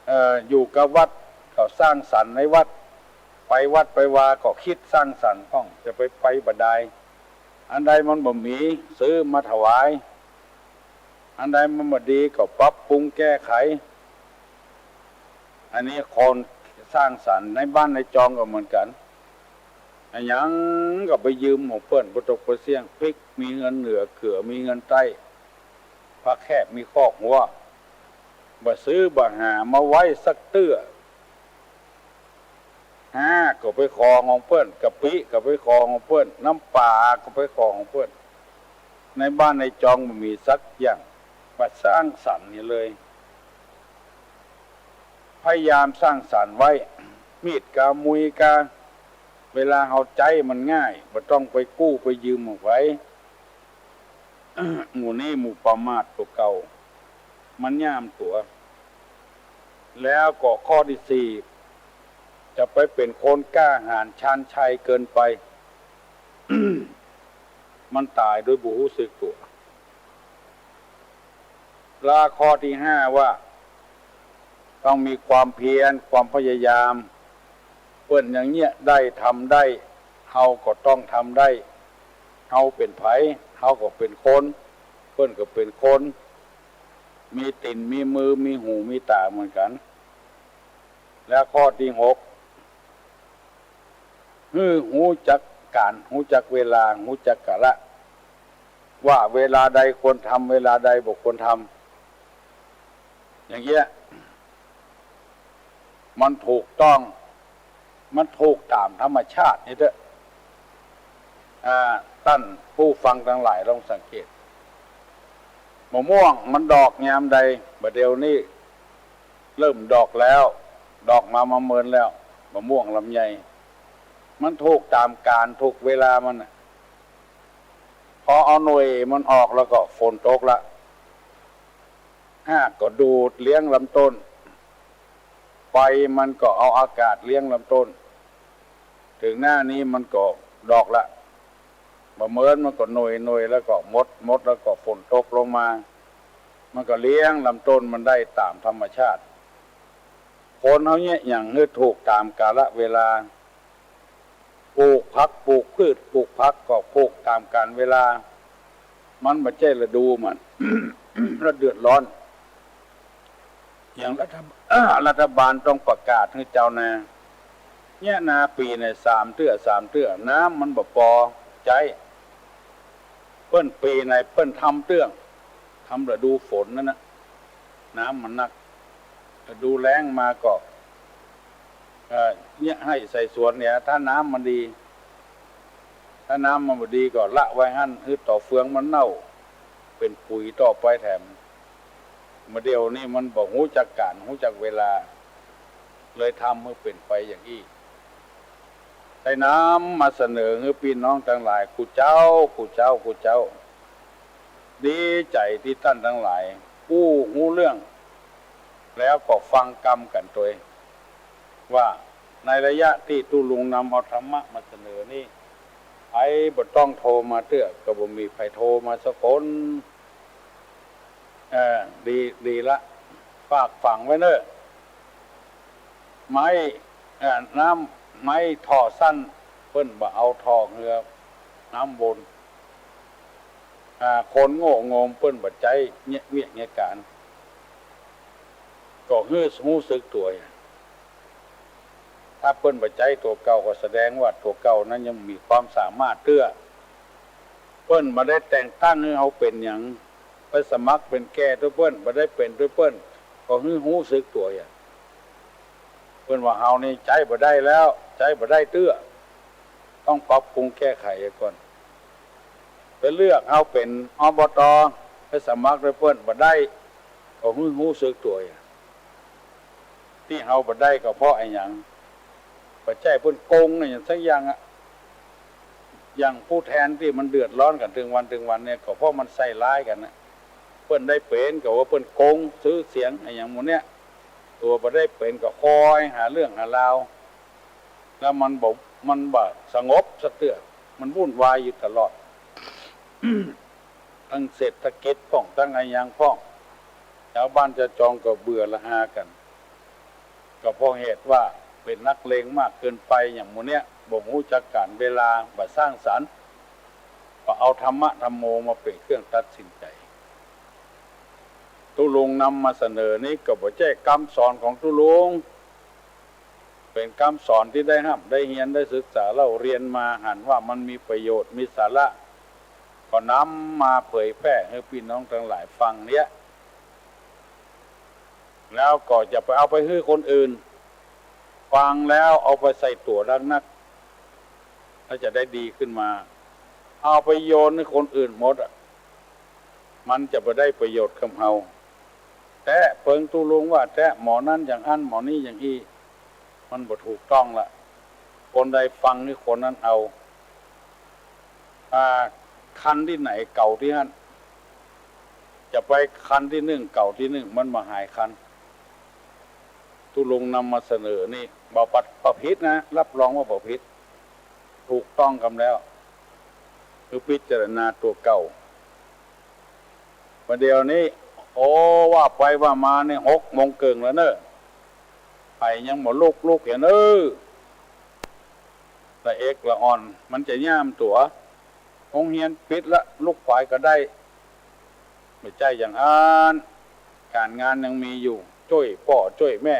เอ่อ อยู่กับวัดก็สร้างสรรค์ในวัด ไปวัดไปวาก็กึ๊ดสร้างสรรค์พ่อง จะไป ไปบ่ดาย อันใดมันบ่มี ซื้อมาถวาย อันใดมันบ่ดีก็ปรับปรุงแก้ไข อันนี้คนสร้างสรรค์ ในบ้านในจองก็เหมือนกั๋น อะหยังก็ไปยืมของเปิ้น บ่ตกบ่เสี้ยง พริกมีเฮือนเหนือ เขือมีเฮือนใต้ ผักแคบมีคอกหัว บ่ซื้อบ่หามาไว้สักเตื้อ ฮาก็ไปขอของเปิ้น กะปิก็ไปขอของเปิ้น น้ำปลาก็ไปขอของเปิ้น ในบ้านในจองบ่มีสักอย่าง บ่สร้างสรรค์นี่เลย พยายามสร้างสรรค์ไว้ มีดกา มุยกา เวลาเฮาใจ๊มันง่าย บ่ต้องไปกู้ไปยืมของใผ หมู่นี้หมู่ประมาทตั๋วเก่า มันย่ามตั๋ว แล้วก็ข้อตี้สี่ จะไปเป๋นคนกล้าหาญชาญชัยเกินไป มันต๋ายโดยบ่ฮู้สึกตั๋ว และข้อตี้ห้าว่า ต้องมีความเพียร ความพยายาม เปิ้นยังเยียะได้ ทำได้ เฮาก็ต้องทำได้ เฮาเป๋นใผ เฮาก็เป๋นคน เปิ้นก็เป๋นคน มีตี๋น มีมือ มีหู มีต๋าเหมือนกั๋น แล้วข้อตี้หก หื้อฮู้จักก๋าล ฮู้จักเวลา ฮู้จักกาละ ว่าเวลาใดควรทำ เวลาใดบ่ควรทำ อย่างเงี้ย มันถูกต้อง มันถูกต๋ามธรรมชาตินี่เต๊อะ อ่า ต้านผู้ฟังตังหลายลองสังเกต มะม่วงมันดอกยามใด บ่าเดี่ยวนี้เริ่มดอกแล้ว ดอกมา มาเมินแล้ว มะม่วงลำไย มันถูกต๋ามก๋าล ถูกเวลามันน่ะ พอเอาหน่วยมันออกแล้วก็ฝนตกละ ฮากก็ดูดเลี้ยงลำต้น ไฟมันก็เอาอากาศเลี้ยงลำต้น เถิงหน้านี้มันก็ดอกละ บ่าเมินมันก็หน่วย หน่วยแล้วก็หมด หมดแล้วก็ฝนตกลงมา มันก็เลี้ยงลำต้นมันได้ต๋ามธรรมชาติ คนเฮาเนี่ย หยังหื้อถูกต๋ามกาละเวลา ปลูกผัก ปลูกพืช ปลูกผักก็ปลูกต๋ามก๋าลเวลา มันบ่ใจ้ฤดูมัน แล้วเดือดร้อน อย่างรัฐบ- รัฐบาลต้องประกาศหื้อเจ้านา เนี่ยนาปี๋ไหนสามเตื้อ สามเตื้อ น้ำมันบ่ปอใจ๊ เปิ้นปี๋ไหนเปิ้นทำเตื้อง ทำฤดูฝนนั่นนะ น้ำมันนัก ฤดูแล้งมาก็ เอ่อ เนี่ยหื้อใส่สวนเนี่ย ถ้าน้ำมันดี ถ้าน้ำมันบ่ดีก็ละไว้หั้น หื้อต่อเฟืองมันเน่า เป๋นปุ๋ยต่อไปแถม บ่าเดี่ยวนี้มันบ่ฮู้จักก๋าล ฮู้จักเวลา เลยทำหื้อเป๋นไปอย่างอี้ ได้นำมาเสนอหื้อปี้น้องตังหลาย กู้เจ้า กู้เจ้า กู้เจ้า ดีใจ๋ตี้ต้านตังหลาย ผู้ฮู้เรื่อง แล้วก็ฟังกำกั๋นตวย ว่าในระยะตี้ตุ๊ลุงนำเอาธรรมะมาเสนอนี้ ใผบ่ต้องโทรมาเตื้อ ก็บ่มีใผโทรมาสักคน เออ ดี ดีละ ฝากฝังไว้เน่อ ไม้ เอ่อ น้ำ ไม้ถ่อสั้น เปิ้นบ่เอาถ่อเฮือน้ำวน อ่า คนโง่โงมเปิ้นบ่ใจ๊เยียะเวียกเยียะก๋าน ก็หื้อฮู้สึกตั๋ว ถ้าเปิ้นบ่ใจ๊ตั๋วเก่าก็แสดงว่าตั๋วเก่านั้นยังมีความสามารถเตื้อ เปิ้นบ่ได้แต่งตั้งหื้อเฮาเป๋นหยัง ไปสมัครเป๋นแก่ตวยเปิ้น บ่ได้เป๋นตวยเปิ้น ก็หื้อฮู้สึกตั๋ว เปิ้นว่าเฮานี่ใจ๊บ่ได้แล้ว ใจ๊บ่ได้เตื้อ ต้องปรับปรุงแก้ไขก่อน ไปเลือกเฮาเป๋น อบต. ไปสมัครตวยเปิ้นบ่ได้ ก็หื้อฮู้สึกตั๋ว ตี้เฮาบ่ได้ก็เพราะอะหยัง บ่ใจ้เปิ้นโกงอะหยังสักอย่างอะ อย่างผู้แทนตี้มันเดือดร้อนกั๋นตึงวันตึงวันเนี่ย ก็เพราะมันใส่ร้ายกั๋นนะ เปิ้นได้เป๋นก็ว่าเปิ้นโกง ซื้อเสียงอะหยังหมู่เนี่ย ตั๋วบ่ได้เป๋นก็คอยหาเรื่องหาราว แล้วมันบ่ มันบ่สงบสักเตื้อ มันวุ่นวายอยู่ตลอด ตึงเศรษฐกิจพ่อง ตึงอะหยังพ่อง จาวบ้านจาวจองก็เบื่อละอากั๋น ก็เพราะเหตุว่าเป๋นนักเลงมากเกินไป อย่างหมู่เนี่ย บ่ฮู้จักก๋าลเวลา บ่สร้างสรรค์ บ่เอาธรรมะธัมโมมาเป๋นเครื่องตัดสินใจ๋ ตุ๊ลุงนำมาเสนอนี้ก็บ่ใจ้กำสอนของตุ๊ลุง เป๋นกำสอนตี้ได้ฮ่ำได้เฮียนได้ศึกษาเล่าเรียนมา หันว่ามันมีประโยชน์มีสาระ ก็นำมาเผยแพร่หื้อปี้น้องตังหลายฟังเนี่ย แล้วก็จะไปเอาไปหื้อคนอื่น ฟังแล้วเอาไปใส่ตั๋วดักนัก แล้วจะได้ดีขึ้นมา เอาไปโยนหื้อคนอื่นหมดอะ มันจะบ่ได้ประโยชน์กับเฮา แต๊เปิงตุ๊ลุงว่าแต๊หมอนั้นอย่างอั้น หมอนี้อย่างอี้ มันบ่ถูกต้องละ คนใดฟังหื้อคนนั้นเอา อ่า คันตี้ไหนเก่าตี้หั้น จะไปคันตี้นึ่งเก่าตี้นึ่ง มันบ่หายคัน ตุ๊ลุงนำมาเสนอนี้ บ่ปะ- บ่ผิดนะ รับรองว่าบ่ผิด ถูกต้องกำแล้ว คือพิจารณาตั๋วเก่า บ่าเดี่ยวนี้ โอ้ ว่าไปว่ามานี่หกโมงเกิ่งแล้วเน่อ ไผยังบ่ลุก ลุกเหียเน่อ ละเอกละอ่อน มันจะย่ามตั๋ว โฮงเฮียนปิดละ ลุกไปก็ได้ บ่ใจ้อย่างอั้น ก๋านงานยังมีอยู่ จ้วยป้อจ้วยแม่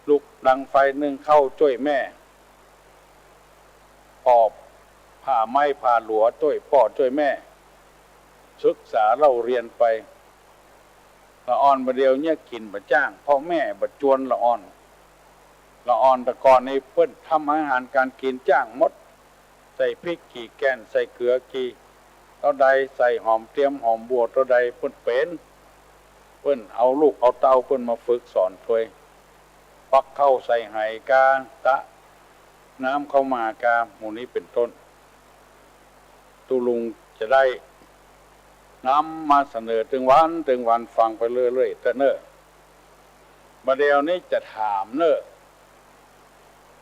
ลุกดังไฟนึ่งข้าวจ้วยแม่ ป้อผ้าไม้ผ้าหลัวจ้วยป้อจ้วยแม่ ศึกษาเล่าเรียนไป ละอ่อนบ่าเดี่ยวเยียะกิ๋นบ่จ้าง เพราะแม่บ่จวนละอ่อน ละอ่อนแต่ก่อนนี่เปิ้นทำอาหารก๋านกิ๋นจ้างหมด ใส่พริกกี่แก่น ใส่เกลือกี่เต้าใด ใส่หอมเตียมหอมบัวเต้าใด เปิ้นเป๋น เปิ้นเอาลูกเอาเต้าเปิ้นมาฝึกสอนตวย ปักข้าวใส่ไหกา ตะน้ำเข้ามากา หมู่นี้เป๋นต้น ตุ๊ลุงจะได้นำมาเสนอตึงวันตึงวันฟังไปเรื่อยๆ เต๊อะเน่อ บ่าเดี่ยวนี้จะถามเน่อ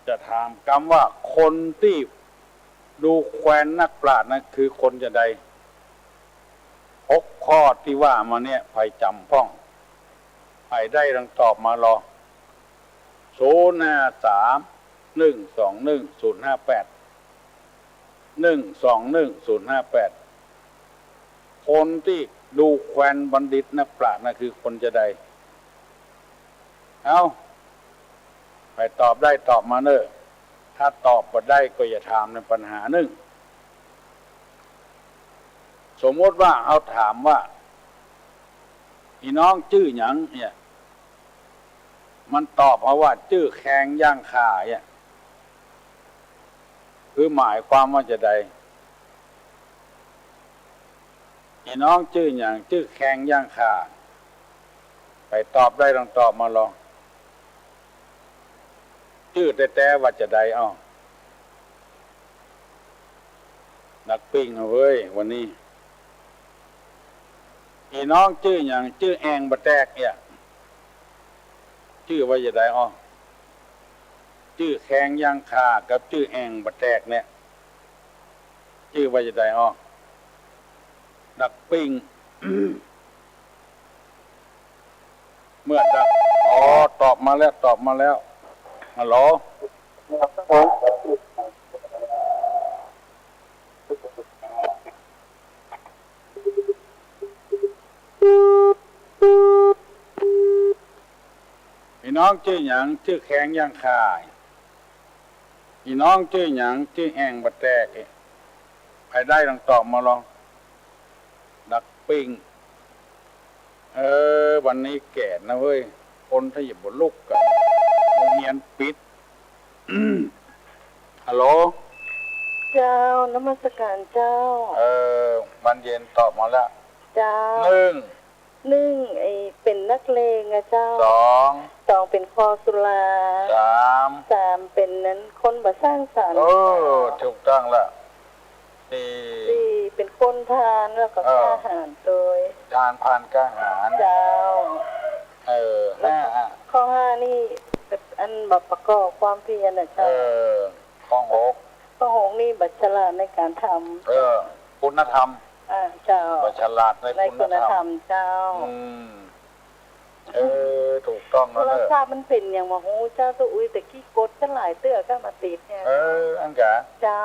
จะถามกำว่าคนตี้ดูแควนนักปราชญ์นั้นคือคนจาใด หกข้อตี้ว่ามาเนี่ย ใผจ๋ำพ่อง ใผได้ดังตอบมาลอ ศูนย์ห้าสาม หนึ่งสองหนึ่ง ศูนย์ห้าแปด หนึ่งสองหนึ่ง ศูนย์ห้าแปด คนตี้ดูแควนบัณฑิตนักปราชญ์นั้นคือคนจาใด เอ้า ใผตอบได้ตอบมาเน่อ ถ้าตอบบ่ได้ก็อย่าถามในปัญหานึ่ง สมมติว่าเฮาถามว่า อี่น้องจื้อหยังเนี่ย มันตอบเฮาว่าจื้อแคงย่างข่าเนี่ย คือหมายความว่าจาใด อี่น้องจื้อหยัง จื้อแคงย่างข่า ใผตอบได้ลองตอบมาลอง จื้อแต๊ๆ ว่าจาใดอ้อ นักปิ้งเว้ย วันนี้ อี่น้องจื้อหยัง จื้อแอ่งบ่าแตกเนี่ย จื้อว่าจาใดอ้อ จื้อแคงย่างข่ากับจื้อแอ่งบ่าแตกเนี่ย จื้อว่าจาใดอ้อ นักปิ้ง เมื่อดัก อ๋อ ตอบมาแล้ว ตอบมาแล้ว ฮัลโหล อี่น้องจื้อหยัง จื้อแคงย่างข่า อี่น้องจื้อหยัง จื้อแอ่งบ่าแตก ใผได้ลองตอบมาลอง นักปิ้ง เออ วันนี้แก่นะเว้ย คนถ้าอย่าบ่ลุกอะ โฮงเฮียนปิด ฮัลโหล เจ้า นมัสการเจ้า เออ บานเย็นตอบมาแล้ว เจ้า นึ่ง นึ่ง ไอ้เป๋นนักเลงอะเจ้า สอง สองเป๋นคอสุรา สาม สามเป๋นนั้นคนบ่สร้างสรรค์ เออ ถูกต้องละ สี่ สี่เป๋นคนพาลแล้วก็ เออ กล้าหาญตวย ทานพาลกล้าหาญ เจ้า เออ ห้า ข้อห้านี่ อันบ่ประกอบความเพียรน่ะเจ้า เออ ข้อหก ข้อหกนี่บ่ฉลาดในก๋านทำ เออ คุณธรรม อ่า เจ้า บ่ฉลาดใน ในคุณธรรม คุณธรรมเจ้า อืม เออ ถูกต้องแล้วเน่อ โทรศัพท์มันเป๋นหยังบ่ฮู้เจ้าตุ๊อุ๊ย แต่กี้กดตั้งหลายเตื้อก็มาติดเนี่ย เออ อั้นกา เจ้า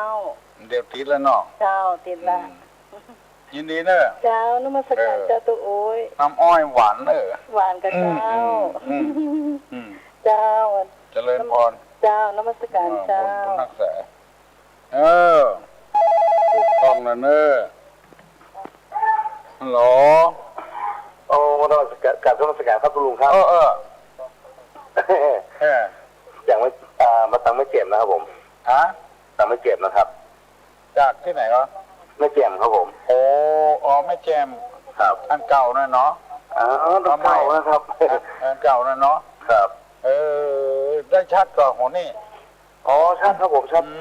เดี๋ยวติดแล้วเนาะ เจ้า ติดละ อืม ยินดีเน่อ เจ้า นมัสการ เออ เจ้าตุ๊อุ๊ย น้ำอ้อยหวานเน่อ หวานกาเจ้า อืม อืม อืม เจ้า เจริญพร เจ้า นมัสการ อ่า เจ้า บุญ บุญรักษา เออ ถูกต้องแล้วเน่อ ฮัลโหล โอ้ นมัสการ กราบนมัสการครับตุ๊ลุงครับ เออ เออ เออ อย่างไม่ อ่า มาตังแม่แจ่มนะครับผม ฮะ ตังแม่แจ่มนะครับ จากตี้ไหนครับ แม่แจ่มครับผม โอ้ อ๋อ แม่แจ่ม ครับ อันเก่านั่นเนาะ อ๋อ อันเก่านะครับ อัน อันเก่านั่นเนาะ ครับ เออ ได้ชัดก่อหัวนี่ อ๋อ ชัดครับผม ชัด อื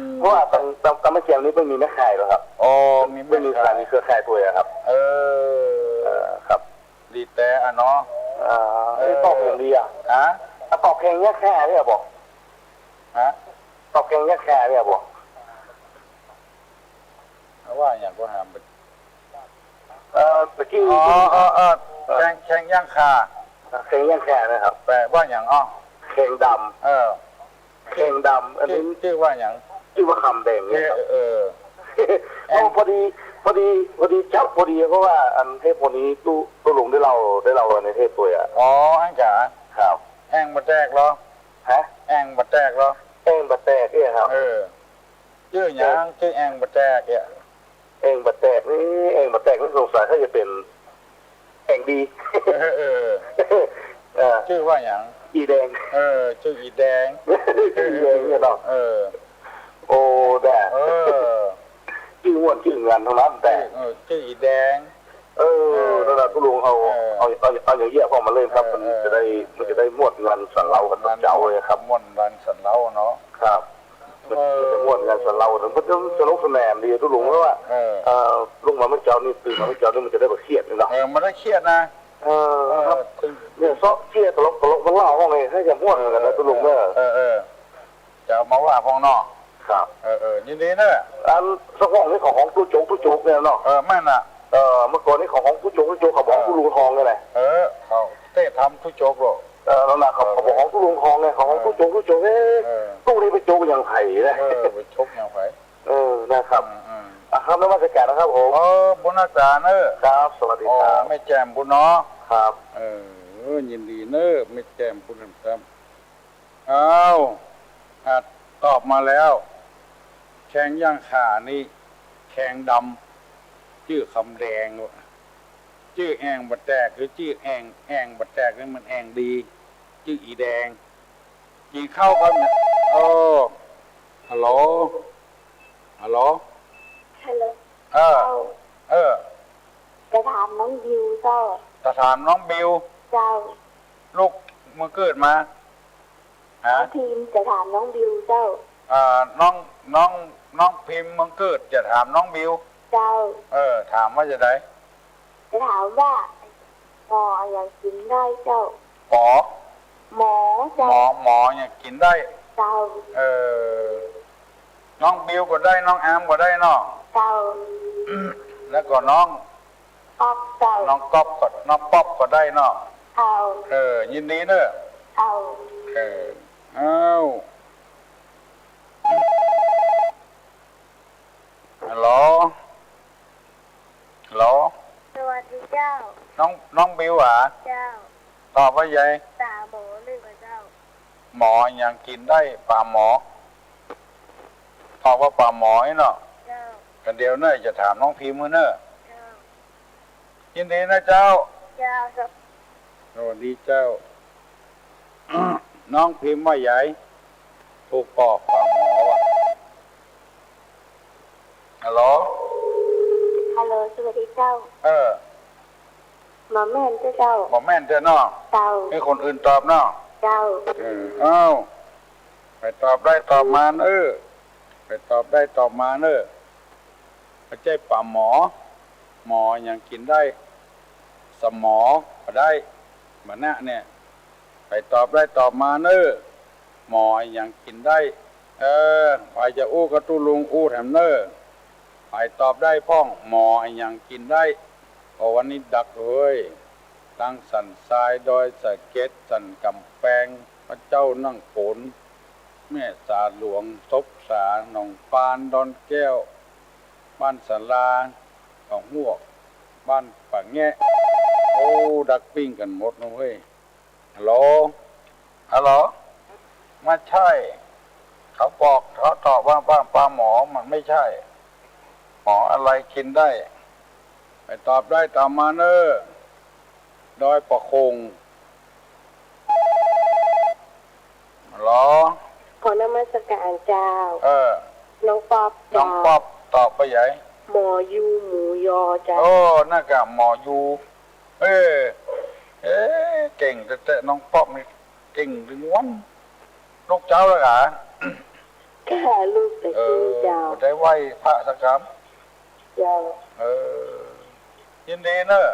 ม เพราะว่าตัง ตัง ตังแม่แจ่มนี่เปิ้นมีแม่ข่ายแล้วครับ อ๋อ มีแม่ข่าย เปิ้นมีสถานีเครือข่ายตวยอะครับ เออ เออ ครับ ดีแต๊อะเนาะ อ่า เออ ตอบอย่างดีอะ ฮะ อ่ะ ตอบแข่งแยกแค่เนี่ยบอก ฮะ ตอบแข่งแยกแค่เนี่ยบอก ว่าอย่างก็หามไป เอ่อ ตะกี้ อ๋อ เออ เออ แข่ง แข่งย่างข่า แข่งย่างข่านะครับ แปลว่าอย่างอ้อ แข่งดำ เออ แข่งดำ อันนี้ จื้อ จื้อว่าอย่าง จื้อว่าคำแดงเนี่ยครับ เออ เออ พอดี พอดี พอดีจับพอดี เพราะว่าอันเทปคนนี้ตุ๊ ตุ๊ลุงได้เล่า ได้เล่าในเทปตวยอะ อ๋อ อั้นกา ครับ แอ่งบ่แตกเหรอ ฮะ แอ่งบ่แตกเหรอ แอ่งบ่แตกเนี่ยครับ เออ จื้อหยัง จื้อแอ่งบ่แตกเนี่ย แอ่งบ่แตกนี่ แอ่งบ่แตกนี่สงสัยเขาจะเป๋นแอ่งดี เออ เออ เออ จื้อว่าหยัง อี่แดง เออ จื้ออี่แดง อี่แดงเนี่ยเนาะ เออ โอ้ แต่ เออ จื้อม่วนจื้องันตังนั้นแต่ เออ จื้ออี่แดง เออ เออ นั่นแหละ ตุ๊ลุงเอา เออ เอา เอา เอาอย่างเยียะเข้ามาเลยครับ เออ มันจะได้ เออ มันจะได้ม่วนงันสันเหลากั๋นตอนเจ๊าเลยครับ ม่วนงันสันเหลาเนาะ ครับ มัน เออ มันจะม่วนงันสันเหลา มันจะสนุกสนานดีตุ๊ลุง เพราะว่า เออ เอ่อ ลุงมาเมื่อเจ๊านี่ ตื่นมาเมื่อเจ๊านี่มันจะได้บ่เคียดนี่เนาะ เออ มันได้เคียดนะ เออ เออ ครับ เนี่ย เซาะเจี้ยตลก ตลกมันเล่าว่าไง ให้จะม่วนกั๋นนะตุ๊ลุงเนอะ เออ เออ จะเอามาว่าพ่องเนาะ ครับ เออ เออ ยินดีเนอะ อันสักห้องนี่ของ ของตุ๊จก ตุ๊จกเนี่ยเนาะ เออ แม่นน่ะ เออ เมื่อก่อนนี่ของ ของตุ๊จก ตุ๊จก เขาบอกตุ๊ลุงทองเนี่ยแหละ เออ เขาเต๊ะทำตุ๊จกโลก เออ นั่นน่ะ เขา เออ เขาบอกของตุ๊ลุงทองไง ของ เออ ตุ๊จก ตุ๊จก เอ๊ะ เออ ตุ๊นี่ไปจกอย่างไผนะ เออ ไปจกอย่างไผ เออ นะครับ อืม อืม อ่ะครับ นมัสการนะครับผม เออ บุญรักษาเนอะ ครับ สวัสดีครับ อ๋อ แม่แจ่มบุญเนาะ ครับ เออ ยินดีเนอะ แม่แจ่มบุญครับ อ้าว อ่ะ ตอบมาแล้ว แข้งอย่างข้านี่ แข้งดำ จื้อคำแดง จื้อแอ่งบ่แตก หรือจื้อแอ่ง แอ่งบ่แตกนี่มันแอ่งดี จื้ออี่แดง กิ๋นข้าวก่อน โอ้ ฮัลโหล ฮัลโหล ฮัลโหล เออ เจ้า เออ จะถามน้องบิวเจ้า จะถามน้องบิว เจ้า ลูกเมืองเกิดมา ฮะ น้องพิมพ์จะถามน้องบิวเจ้า อ่า น้อง น้อง น้องพิมพ์เมืองเกิดจะถามน้องบิว เจ้า เออ ถามว่าจะได จะถามว่า หมออะหยังกิ๋นได้เจ้า ปอ หมอเจ้า หมอ หมออะหยังกิ๋นได้ เจ้า เออ น้องบิวก็ได้ น้องอาร์มก็ได้เนาะ เจ้า แล้วก็น้อง ป๊อปเจ้า น้องก๊อปก็ น้องป๊อปก็ได้เนาะ เจ้า เออ ยินดีเนอะ เจ้า เออ อ้าว ฮัลโหล ฮัลโหล สวัสดีเจ้า น้อง น้องบิวหวา เจ้า ตอบว่าไง ปาหมอนึ่งก่อเจ้า หมออะหยังกิ๋นได้ ปาหมอ ตอบว่าปาหมอไอ้เนาะ เจ้า กันเดี๋ยวเนอะ จะถามน้องพิมพ์เนอะ เจ้า ยินดีนะเจ้า เจ้า สวัสดีเจ้า น้องพิมพ์ว่าไง ถูกปอ ปาหมอว่ะ ฮัลโหล ฮัลโหล สวัสดีเจ้า เออ บ่แม่นเจ้า บ่แม่นเจ้าเนาะ เจ้า หื้อคนอื่นตอบเนาะ เจ้า เออ อ้าว ไปตอบได้ตอบมาเนอะ ไปตอบได้ตอบมาเนอะ บ่ใจ้ป๋าหมอ หมออะหยังกิ๋นได้ สมอก็ได้ บ่านะเนี่ย ไปตอบได้ตอบมาเนอะ หมออะหยังกิ๋นได้ เออ ใผจะอู้ก็ตุ๊ลุงอู้แถมเนอะ ใผตอบได้พ่อง หมออะหยังกิ๋นได้ โอ้ วันนี้ดักเฮ้ย ตังสันทราย ดอยสะเก็ด สันก๋ำแปง พระเจ้านั่งโขน แม่สาหลวง ศพสา หนองปาน ดอนแก้ว บ้านศาลา หนองฮวก บ้านป่าแงะ โอ้ ดักปิ้งกั๋นหมดนะเฮ้ย ฮัลโหล ฮัลโหล ไม่ใช่ เขาบอก เขาตอบว่าปา ปาหมอ มันไม่ใช่ หมออะไรกิ๋นได้ ไปตอบได้ตอบมาเนอะ ดอยปะโข่ง ฮัลโหล ขอนมัสการเจ้า เออ น้องป๊อปเจ้า น้องป๊อปตอบว่าไง หมอยูหมูยอเจ้า โอ้ นั่นก็หมอยู เออ เอ๊ะ เก่งแต๊ๆ น้องป๊อปนี่ เก่งตึงวัน ลุกเจ๊าแล้วกา ค่ะ ลุกแต่ เออ คืนเจ้า บ่ได้ไหว้พระสักกำ เจ้า เออ ยินดีเนอะ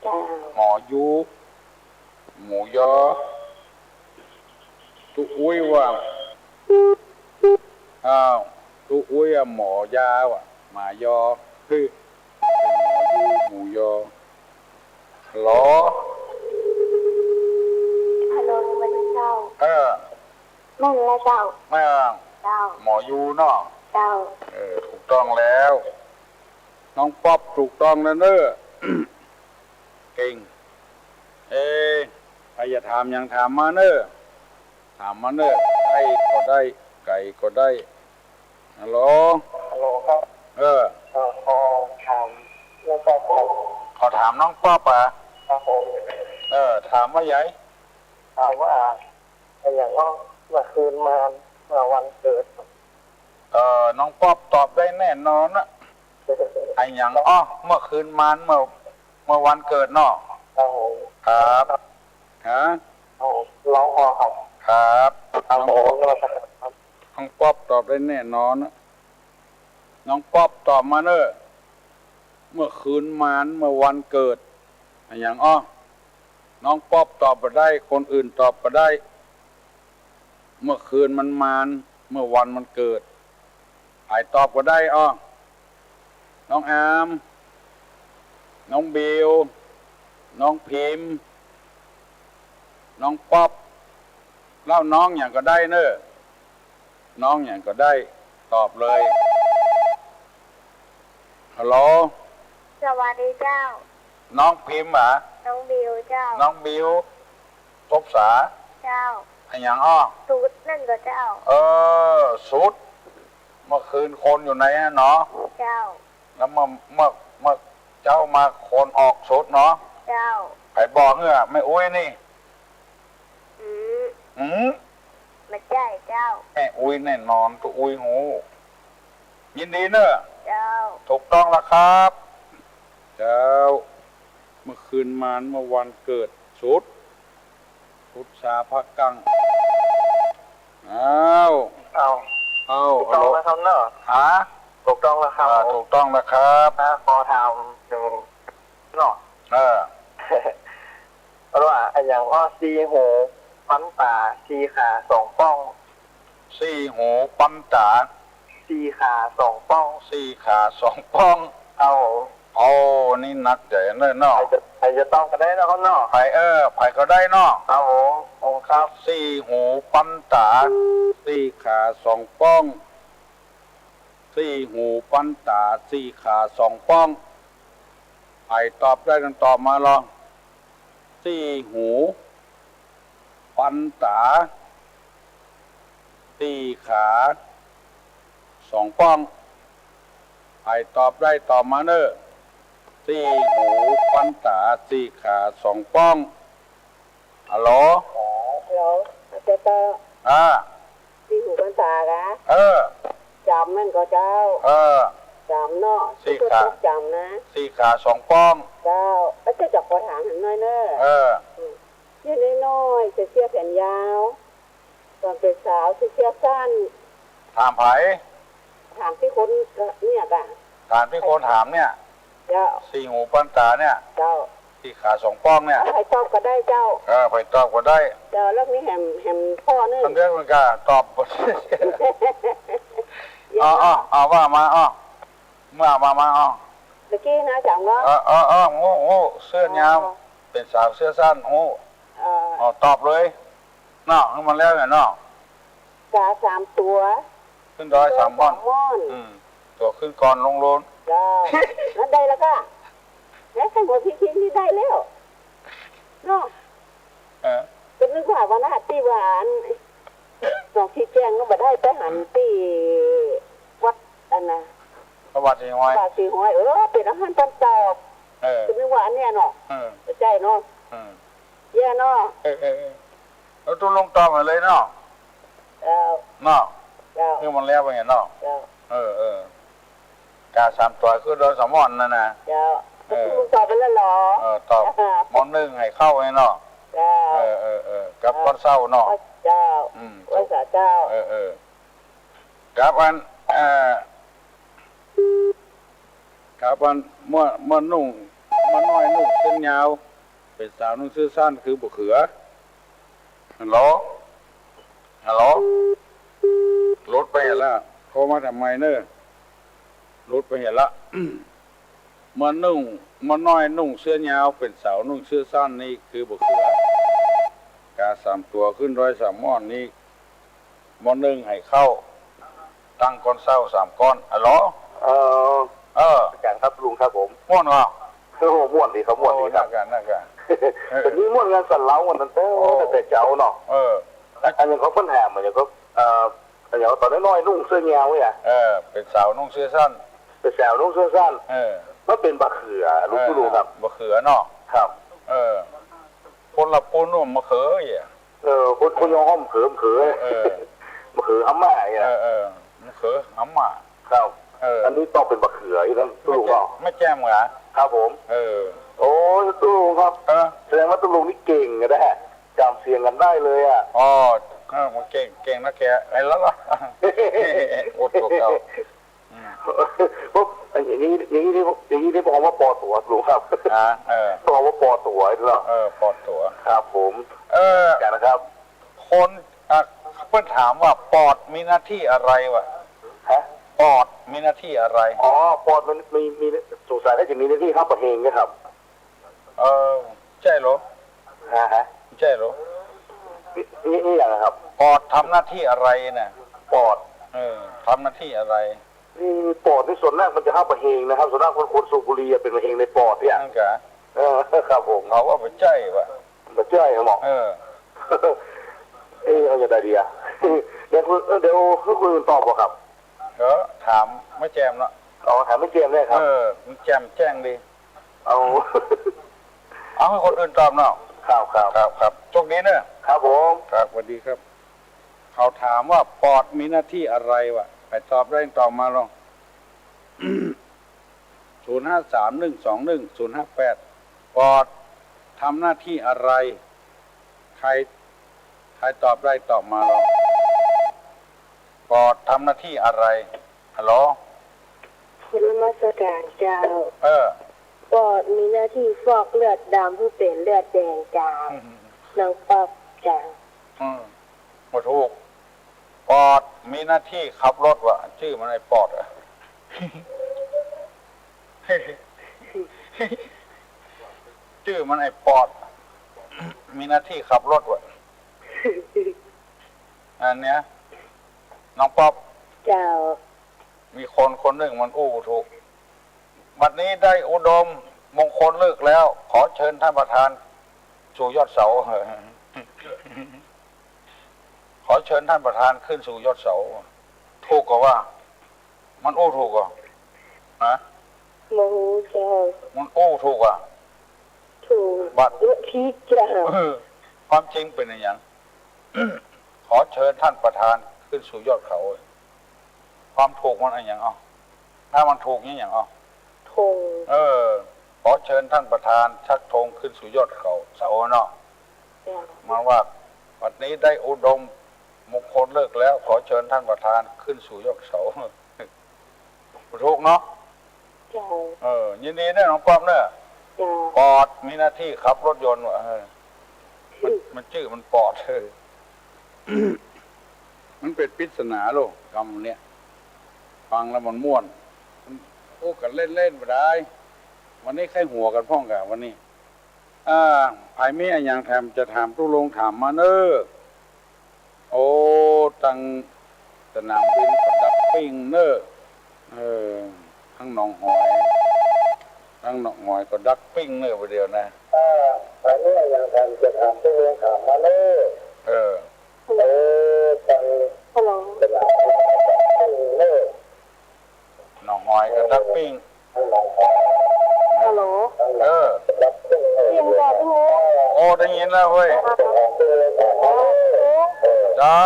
เจ้า หมอยู หมูยอ ตุ๊อุ้ยว่า อ้าว ตุ๊อุ้ยอะ หมอยาว่ะ หมายอ เฮ้ย เป็นหมอยู หมูยอ ฮัลโหล ฮัลโหล สวัสดีเจ้า เออ แม่นแล้วเจ้า แม่น เจ้า หมอยูเนาะ เจ้า เออ ถูกต้องแล้ว น้องป๊อปถูกต้องแล้วเนอะ เก่ง เอ๊ะ ใผจะถามหยังถามมาเน่อ ถามมาเน่อ ใก้ก็ได้ ไก๋ก็ได้ ฮัลโหล ฮัลโหลครับ เออ เอ่อ ขอถามน้องป๊อปครับ ขอถามน้องป๊อปอะ ครับผม เออ ถามว่าไง ถามว่า อะหยังก็เมื่อคืนมา เมื่อวันเกิด เอ่อ น้องป๊อปตอบได้แน่นอนนะ อะหยัง อ้อ เมื่อคืนมา เมื่อ เมื่อวันเกิดเนาะ ครับผม ครับ ฮะ ครับผม ร้องพอครับ ครับ ครับผม น้องป๊อป ครับ น้องป๊อปตอบได้แน่นอนนะ น้องป๊อปตอบมาเน่อ เมื่อคืนมาน เมื่อวันเกิด อะหยังอ้อ น้องป๊อปตอบบ่ได้ คนอื่นตอบบ่ได้ เมื่อคืนมันมาน เมื่อวันมันเกิด ใผตอบก็ได้อ้อ น้องอาม น้องบิว น้องพิมพ์ น้องป๊อป เล่าน้องหยังก็ได้เน่อ น้องหยังก็ได้ ตอบเลย ฮัลโหล สวัสดีเจ้า น้องพิมพ์หรอ น้องบิวเจ้า น้องบิว ทบสา เจ้า อะหยังอ้อ สุดนั่นก็เจ้า เออ สุด เมื่อคืนคนอยู่ไหนอะเนาะ เจ้า แล้วเมื่อ เมื่อ เมื่อเจ๊ามาคนออกสุดเนาะ เจ้า ใผบอกเน่อ แม่อุ๊ยนี่ อืม อืม บ่ใจ้เจ้า แม่อุ๊ยแน่นอน ตุ๊อุ๊ยฮู้ ยินดีเน่อ เจ้า ถูกต้องแล้วครับ เจ้า เมื่อคืนมาน เมื่อวันเกิดสุด สุดสาภาคกัง อ้าว อ้าว อ้าว ถูกต้องแล้วครับเนาะ ฮะ ถูกต้องแล้วครับ อ่า ถูกต้องแล้วครับ อ่า ขอถามหนึ่งเนาะ เออ เปิ้นว่าอะหยังอ้อ สี่หูปันต๋า สี่ขาสองป้อง สี่หูปันต๋า สี่ขาสองป้อง สี่ขาสองป้อง เอา โอ้ นี่หนักใหญ่เน่อเนาะ ใผจะ ใผจะตอบก็ได้เนาะครับเนาะ ใผ เออ ใผก็ได้เนาะ ครับผม ครับ สี่หูปันต๋า สี่ขาสองป้อง สี่หูปันต๋า สี่ขาสองป้อง ใผตอบได้ต้องตอบมาลอง สี่หูปันต๋า สี่ขาสองป้อง ใผตอบได้ตอบมาเน่อ สี่หูปันต๋า สี่ขาสองป้อง ฮัลโหล ฮัลโหล อาจารย์เตอร์ อ่า สี่หูปันต๋ากะ เออ จ๋ำแม่นก่อเจ้า เออ จ๋ำเนาะ สี่ขา จ๋ำนะ สี่ขาสองป้อง เจ้า อาจารย์จะขอถามหันหน่อยเน่อ เออ อืม เสี้ยน้อยๆ ใส่เสี้ยแขนยาว ต๋อนเป๋นสาวใส่เสี้ยสั้น ถามใผ ถามตี้คนเนี่ยก่ะ ถามตี้คนถามเนี่ย เจ้า สี่หูปันต๋าเนี่ย เจ้า สี่ขาสองป้องเนี่ย ใผตอบก็ได้เจ้า เออ ใผตอบก็ได้ เจ้า แล้วมีแหม แหมข้อนึ่ง มันเรียกมันกะตอบ เอา เอา เอาว่ามา เอา เมื่อว่ามา เอา ตะกี้นะจ๋ำเนาะ เออ เออ เออ ฮู้ ฮู้ เสื้อยาว อ๋อ เป๋นสาวเสื้อสั้น ฮู้ เออ เอา ตอบเลย เนาะ หื้อมันแล้วเนี่ยเนาะ ก๋าสามตั๋ว ขึ้นดอยสามม่อน สามม่อน อืม ตั๋วขึ้นก่อนลงโลน เจ้า นั่นได้แล้วก่ะ แล้วสมมุติพี่คิดนี่ได้แล้ว เนาะ เออ ก็นึกว่าวันนั้นตี้ว่าอัน หนองขี้แจ้งก็บ่ได้ไปหันตี้วัดอันน่ะ พระบาทสีหอย พระบาทสีหอย เออ เป๋นอาหารต๋อนตอบ เออ ก็นึกว่าอันเนี้ยเนาะ เออ ใจ้เนาะ เออ แย่เนาะ เออ เออ เออ เอาตุ๊ลุงตอบมาเลยเนาะ เจ้า เนาะ เจ้า คือมันแล้วไปไงเนาะ เจ้า เออ เออ ก๋าสามตั๋วขึ้นดอยสามม่อนนั่นน่ะ เจ้า เออ ตุ๊ลุงตอบไปแล้วเหรอ เออ ตอบ มอนึ่งให้เข้าไงเนาะ เจ้า เออ เออ เออ กับก้อนเศร้าเนาะ เจ้า อืม ไหว้สาเจ้า เออ เออ กับอัน เอ่อ กับอัน เมื่อ เมื่อนุ่ง เมื่อน้อยนุ่งเสื้อยาว เป๋นสาวนุ่งเสื้อสั้นคือบ่าเขือ ฮัลโหล ฮัลโหล หลุดไปหั้นละ โทรมาทำไมเน่อ หลุดไปหั้นละ เมื่อนุ่ง เมื่อน้อยนุ่งเสื้อยาว เป๋นสาวนุ่งเสื้อสั้นนี่คือบ่าเขือ ก๋าสามตั๋วขึ้นดอยสามม่อนนี่ มอนึ่งให้เข้า ตั้งก้อนเศร้าสามก้อน ฮัลโหล เออ เออ อาจ๋ารย์ครับ ลุงครับผม ม่วนก่อ โอ้ ม่วนดีครับ ม่วนดีครับ โอ้ นั่นก่ะ นั่นก่ะ เออ เดี๋ยวนี้ม่วนงานสันเหลาหมดนั่นเต้อ โอ้ ตั้งแต่เจ๊าเนาะ เออ อันอย่างเขาเปิ้นแหมเหมือนอย่างก็ เอ่อ อันอย่างตอนน้อยๆนุ่งเสื้อยาวเนี่ย เออ เป๋นสาวนุ่งเสื้อสั้น เป๋นสาวนุ่งเสื้อสั้น เออ มันเป๋นบ่าเขือ ลุง เออ ลุงครับ บ่าเขือเนาะ ครับ เออ คนละปูนนุ่มบ่าเขืออีกอะ เออ คน คนยองห้อมเขือ เขือ เออ บ่าเขือหำหมาอีกอะ เออ เออ บ่าเขือหำหมา ครับ เออ อันนี้ต้องเป๋นบ่าเขืออีกนะ ลุงเนาะ แม่แจ่ม แม่แจ่มเหรอ ครับผม เออ โอ้ย ลุงครับ เออ แสดงว่าลุงนี่เก่งอะนะ จ๋ำเสียงกั๋นได้เลยอะ อ๋อ เออ มันเก่ง เก่งนะแก ไอ้ละละ โอ้ ตัวเก่า อืม ปุ๊บ อย่างนี้ อย่างนี้ อย่างนี้เปิ้นฮ้องว่าปอตั๋ว ลุงครับ อ่า เออ เปิ้นฮ้องว่าปอตั๋วเนาะ เออ ปอตั๋ว ครับผม เออ จ๋านะครับ คน อ่ะ เปิ้นถามว่าปอดมีหน้าที่อะไรวะ ฮะ ปอดมีหน้าที่อะไร อ๋อ ปอดมันมี มี สงสัยน่าจะมีหน้าตี้ฮับบ่าเฮงนะครับ เออ ใจ้เหรอ ฮะ ฮะ ใจ้เหรอ นี่ นี่ นี่อย่างครับ ปอดทำหน้าที่อะไรน่ะ ปอด เออ ทำหน้าที่อะไร อืม ปอดนี่ส่วนมากมันจะฮับบ่าเฮงนะครับ ส่วนมากคน คนสูบบุหรี่อะเป๋นบ่าเฮงในปอดเนี่ย นั่นกะ เออ ครับผม เขาว่าบ่ใจ้วะ บ่ใจ้ครับหมอ เออ เอ๊ะ เอาอย่างใดดีอะ เดี๋ยวคุย เออ เดี๋ยวคุยกันต่อบ่ครับ เออ ถามแม่แจ่มเนาะ อ๋อ ถามแม่แจ่มเนี่ยครับ เออ มันแจ่มแจ้งดี เอา เอาหื้อคนอื่นตอบเนาะ ครับ ครับ ครับ ครับ โชคดีเนอะ ครับผม ครับ สวัสดีครับ เขาถามว่าปอดมีหน้าที่อะไรวะ ใผตอบได้ตอบมาลอง ศูนย์ห้าสาม หนึ่งสองหนึ่ง ศูนย์ห้าแปด ปอดทำหน้าที่อะไร ใผ ใผตอบได้ตอบมาลอง ปอดทำหน้าที่อะไร ฮัลโหล นมัสการเจ้า เออ ปอดมีหน้าที่ฟอกเลือดดำหื้อเป๋นเลือดแดงเจ้า อืม น้องป๊อปเจ้า อืม บ่ถูก ปอดมีหน้าที่ขับรถวะ จื้อมันไอ้ปอดอะ จื้อมันไอ้ปอด มีหน้าที่ขับรถวะ อันเนี้ย น้องป๊อป เจ้า มีคนคนนึ่งมันอู้ถูก บัดนี้ได้อุดมมงคลฤกษ์แล้ว ขอเชิญท่านประธานสู่ยอดเสา ขอเชิญท่านประธานขึ้นสู่ยอดเสา ถูกกว่า มันอู้ถูกกว่า ฮะ บ่ฮู้เจ้า มันอู้ถูกกว่า ถูก บัด ผิดเจ้า เออ ความจริงเป๋นอะหยัง ขอเชิญท่านประธานขึ้นสู่ยอดเขา ความถูกมันอะหยัง เอ้า ถ้ามันถูกนี่หยัง เอ้า ธง เออ ขอเชิญท่านประธานชักธงขึ้นสู่ยอดเขา เสาเนาะ เจ้า มันว่า บัดนี้ได้อุดมมงคลฤกษ์แล้ว ขอเชิญท่านประธานขึ้นสู่ยอดเสา ถูกเนาะ เจ้า เออ ยินดีเนอะ น้องป๊อปเนอะ เจ้า ปอดมีหน้าที่ขับรถยนต์วะ เออ มัน มันจื้อมันปอด เออ มันเป๋นปริศนาโลก กำเนี้ย ฟังแล้วมันม่วน มันอู้กั๋นเล่นๆ บ่ดาย วันนี้ใค่หัวกั๋นพ่องกะ วันนี้ อ่า ใผมีอะหยังแถมจะถามตุ๊ลุงถามมาเน่อ โอ้ ตังสนามบินก็ดักปิ้งเน่อ เออ ตังหนองหอย ตังหนองหอยก็ดักปิ้งเน่อประเดี๋ยวนะ อ่า ใผมีอะหยังแถมจะถามตุ๊ลุงถามมาเน่อ เออ โอ้ ตัง ฮัลโหล สนามบินก็ดักปิ้งเน่อ หนองหอยก็ดักปิ้ง ฮัลโหล เออ ได้ยินบ่ตุ๊ลุง โอ้ ได้ยินแล้วเฮ้ย เจ้า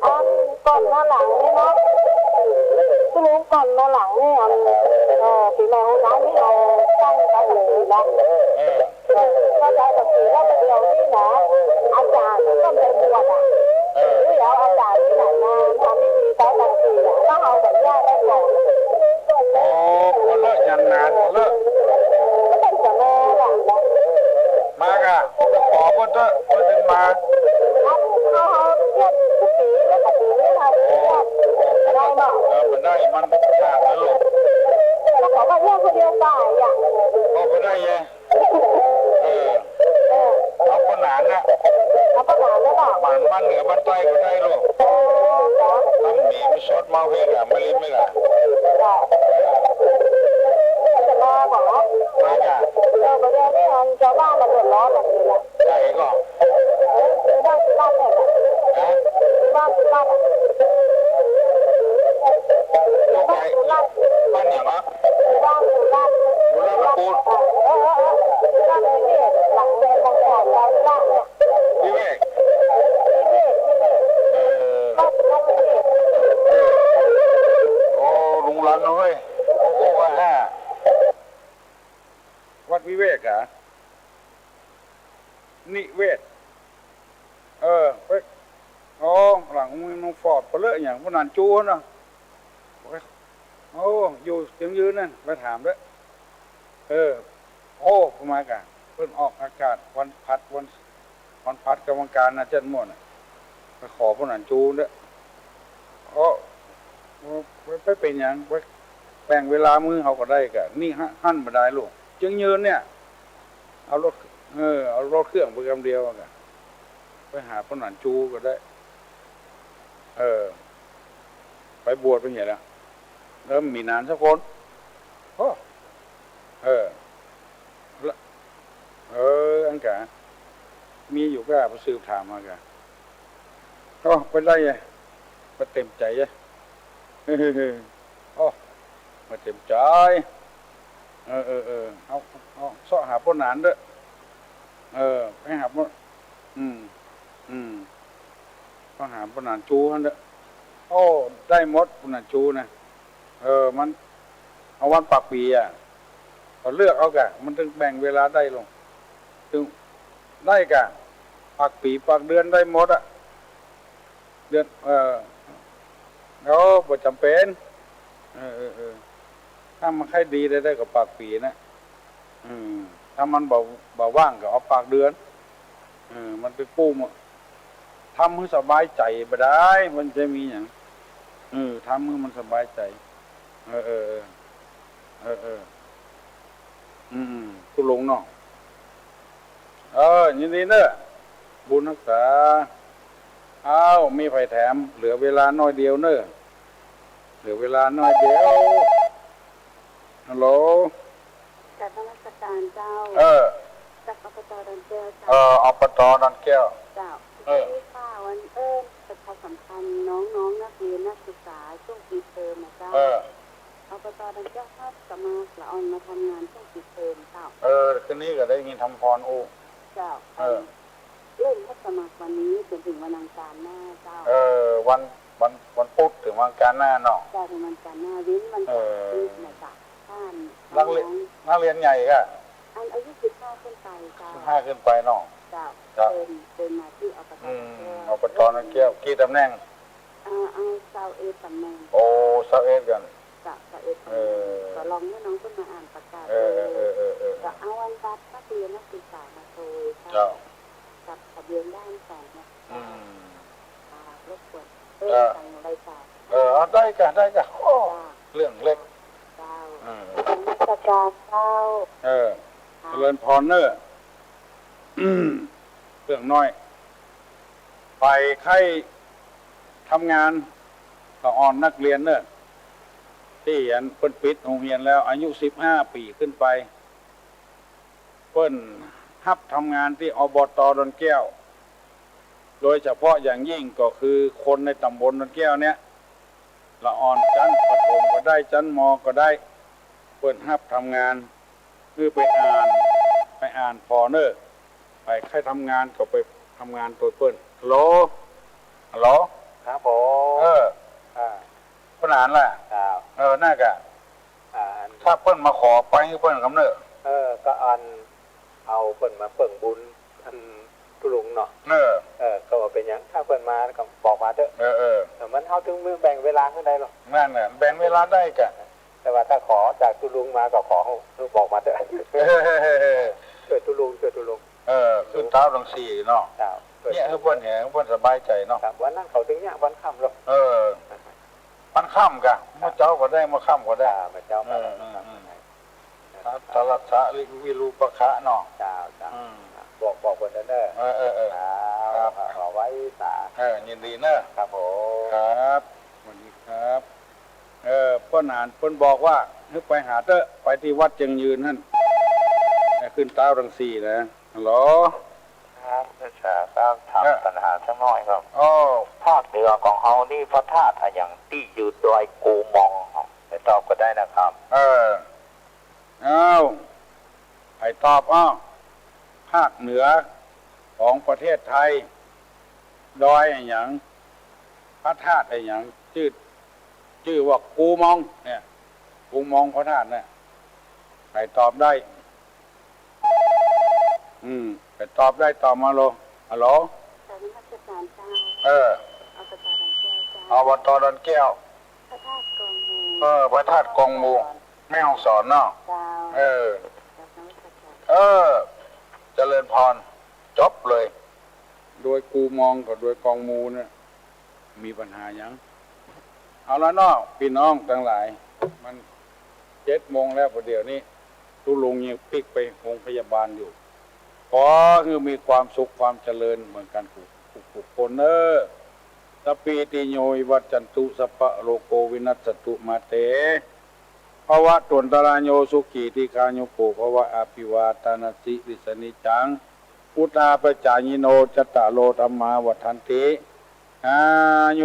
อันก่อนหน้าหลังนี่เนาะ ตุ๊ลุง ก่อนหน้าหลังนี่ อัน เอ่อ ปี๋ใหม่ฮงน้อยนี่เอาตั้งสังกะสีละ เออ เออ ก็จะเอาสังกะสีแล้วประเดี๋ยวนี้นะ อาจ๋ารย์ก็ไปบวชอะ เออ หรือเอาอาจ๋ารย์ตี้ไหนมาทำพิธีตั้งสังกะสีอะ ก็เอาแบบเนี้ยไปก่อน โอ้ ก็เลิกยังนานก็เลิก ก็เป็นเจ้าแม่แหละ มากะ ไปขอเปิ้นเต๊อะ เปิ้นเถิงมา เอา เอาเรียกทุกปี๋ แล้วก็ปี๋นี้มาเรียก ได้บ่ เออ มันได้ มันขาดแล้วลูก แล้วเขาก็เรียกคนเดียวไปอะ ก็บ่ได้ไง เออ เอาปะหนานน่ะ เอาปะหนานแล้วเหรอ บ้าน บ้านเหนือบ้านใต้ก็ได้ลูก เออ จ้ะ ตั้งมีไปซดเมาเฮกะ มาลินไหมล่ะ ฟังนะเว้ย โอ้โอ้ อ่า วัดวิเวกเหรอ นิเวศ เออ ไป อ๋อ หลังมึงฟอร์ดไปเลยอย่างพวกนั้นจู้เนาะ โอ้ อยู่เชียงยืนนั่น ไปถามด้วย เออ โอ้ มาก่ะ เปิ้นออกอากาศวันพัด วัน วันพัดกับวันกาญนะ เจ็ดโมงน่ะ ไปขอพวกนั้นจู้เด้อ โอ้ ไป ไปเป๋นหยัง ไปแบ่งเวลามื้อเฮาก็ได้ก่ะ นี่หั้น หั้นบ่ได้ลูก เชียงยืนเนี่ย เอารถ เออ เอารถเครื่องไปกำเดียวก่ะ ไปหาพวกนั้นจู้ก็ได้ เออ ไปบวชไปเหียแล้ว แล้วมีหลานสักคน โอ้ เออ ละ เออ อันกะ มีอยู่ก็ไปสืบถามมากะ โอ้ ไปได้ไง ไปเต็มใจ๋ไง โอ้ ไปเต็มใจ๋ เออ เออ เออ เอา เอา เซาะหาป้อหนานเด้อ เออ ไปหาป้อ อืม อืม เซาะหาป้อหนานจูหั้นเด้อ โอ้ ได้หมดป้อหนานจูนะ เออ มัน เอาวันปากปี๋อะ ก็เลือกเอาก่ะ มันตึงแบ่งเวลาได้ลง ตึงได้ก่ะ ปากปี๋ปากเดือนได้หมดอะ เดือน เออ แล้วบ่จ๋ำเป๋น เออ เออ เออ ถ้ามันใค่ดีได้ ได้ก็ปากปี๋นะ อืม ถ้ามันบ่ บ่ว่างก็เอาปากเดือน เออ มันเป๋นกู้มา ทำหื้อสบายใจ๋บ่ได้ มันจะมีหยัง เออ ทำหื้อมันสบายใจ๋ เออ เออ เออ เออ เออ อืม อืม ตุ๊ลุงเนาะ เออ ยินดีเน้อ บุญฮักษา อ้าว มีใผแถม เหลือเวลาน้อยเดียวเน้อ เหลือเวลาน้อยเดียว ฮัลโหล กราบนมัสการเจ้า เออ จาก อบต. ดอนแก้วเจ้า เออ อบต. ดอนแก้ว เจ้า เออ คือข้าวันเอิ้นประชาสัมพันธ์น้องๆ นักเรียนนักศึกษาช่วงปิดเทอมนะเจ้า เออ อบต. ดอนแก้วรับสมัครละอ่อนมาทำงานช่วงปิดเทอมเจ้า เออ คืนนี้ก็ได้ยินทำพรอู้ เจ้า เออ เริ่มรับสมัครวันนี้จนถึงวันอังคารหน้าเจ้า เออ วัน วัน วันพุธถึงวันอังคารหน้าเนาะ เจ้า ถึงวันอังคารหน้า เว้นวันเสาร์ เออ อาทิตย์นะเจ้า ท่าน นักเรียน น้องๆ นักเรียนใหญ่ก่ะ อันอายุสิบห้าขึ้นไปเจ้า สิบห้าขึ้นไปเนาะ เจ้า เจ้า เชิญ เชิญมาที่ อบต. อืม ดอนแก้ว อบต. ดอนแก้ว กี่ต๋ำแหน่ง อ่า เอาซาวเอ็ดต๋ำแหน่ง โอ้ ซาวเอ็ดก่อน เจ้า ซาวเอ็ดต๋ำแหน่ง เออ ก็ลองหื้อน้องเปิ้นมาอ่านประกาศ เออ ดู เออ เออ เออ ก็เอาอันบัตรนักเรียนนักศึกษามาโชว์เจ้า เจ้า กับทะเบียนบ้านสองนะ อืม อ่า รบกวน เออ เออ สั่งรายการ เออ เอาได้ก่ะ ได้ก่ะ โอ้ เจ้า เรื่องเล็ก เจ้า เออ นมัสการเจ้า เออ ค่ะ เจริญพรเน้อ เรื่องน้อย ใผใค่ทำงาน ละอ่อนนักเรียนเน้อ ตี้อันเปิ้นปิดโฮงเฮียนแล้ว อายุสิบห้าปี๋ขึ้นไป เปิ้นฮับทำงานตี้ อบต. ดอนแก้ว โดยเฉพาะอย่างยิ่งก็คือคนในต๋ำบลดอนแก้วเนี่ย ละอ่อนจั้นประถมก็ได้ จั้น ม.ก็ได้ เปิ้นฮับทำงาน คือไปอ่าน ไปอ่านผ่อเน้อ ใผใค่ทำงานก็ไปทำงานโตยเปิ้น ฮัลโหล ฮัลโหล ครับผม เออ อ่า เปิ้นอ่านละ ครับ เออ นั่นก่ะ อ่า อัน ถ้าเปิ้นมาขอไปหื้อเปิ้นกำเน้อ เออ ก็อัน เอาเปิ้นมาเปิ้งบุญ อันตุ๊ลุงเนาะ เออ เออ ก็บ่เป๋นหยัง ถ้าเปิ้นมาก็บอกมาเต๊อะ เออ เออ แต่มัน เฮาตึงมีแบ่งเวลาหื้อได้เนาะ นั่นแหละ แบ่งเวลาได้ก่ะ แต่ว่าถ้าขอจากตุ๊ลุงมาก็ขอหื้อบอกมาเต๊อะ เออ ช่วยตุ๊ลุง ช่วยตุ๊ลุง เออ ขึ้นเต๊าตังสี่เนาะ เจ้า เนี่ย หื้อเปิ้นเนี่ย หื้อเปิ้นสบายใจ๋เนาะ ครับ วันนั้นเขาตึงเนี่ย วันค่ำเนาะ เออ วันค่ำก่ะ เมื่อเจ๊าก็ได้ เมื่อค่ำก็ได้ อ่า เมื่อเจ๊าก็ได้ เออ เออ เออ ครับ ทัตตรัสสะวิรูปะคะเนาะ เจ้า เจ้า อืม บอก บอกเปิ้นเน้อ เออ เออ เออ ครับ ครับ ขอไหว้สา เออ ยินดีเน้อ ครับผม ครับ สวัสดีครับ เออ ป้อหนานเปิ้นบอกว่าหื้อไปหาเต๊อะ ไปตี้วัดเจียงยืนหั้น ไปขึ้นเต๊าตังสี่นะ ฮัลโหล ครับ จะถาม ถาม เออ ปัญหาสักหน่อยครับ อ้อ ภาคเหนือของเฮานี่พระธาตุอะหยังตี้อยู่ดอยกูมอง ใผตอบก็ได้นะครับ เออ อ้าว ใผตอบ อ้าว ภาคเหนือของประเทศไทย ดอยอะหยัง พระธาตุอะหยัง จื้อ จื้อว่ากูมอง เนี่ย กูมองพระธาตุเนี่ย ใผตอบได้ อืม ใผตอบได้ตอบมาโล ฮัลโหล กราบนมัสการเจ้า เออ อบต.ดอนแก้วเจ้า อบต.ดอนแก้ว พระธาตุกองมู เออ พระธาตุกองมู แม่ฮ่องสอนเนาะ เจ้า เออ กราบนมัสการ เออ เจริญพร จบเลย โดยกูมองกับโดยกองมูเนี่ย มีปัญหาหยัง เอาละเนาะ ปี้น้องตังหลาย มันเจ็ดโมงแล้ว ประเดี๋ยวนี้ ตุ๊ลุงยังปิ๊กไปโฮงพยาบาลอยู่ ขอหื้อมีความสุขความเจริญเหมือนกั๋นกู้ กู้คนเน่อ สัพพีติโยวิวัชชันตุ สัพพะโรโควินัสสันตุ มาเต ภวัตวันตะราโย สุขีทีฆายุโกภวะ อะภิวาทานะสีลิสสะ นิจจัง วุฑฒาปะจายิโน จัตตาโรธัมมา วัฑฒันติ อายุ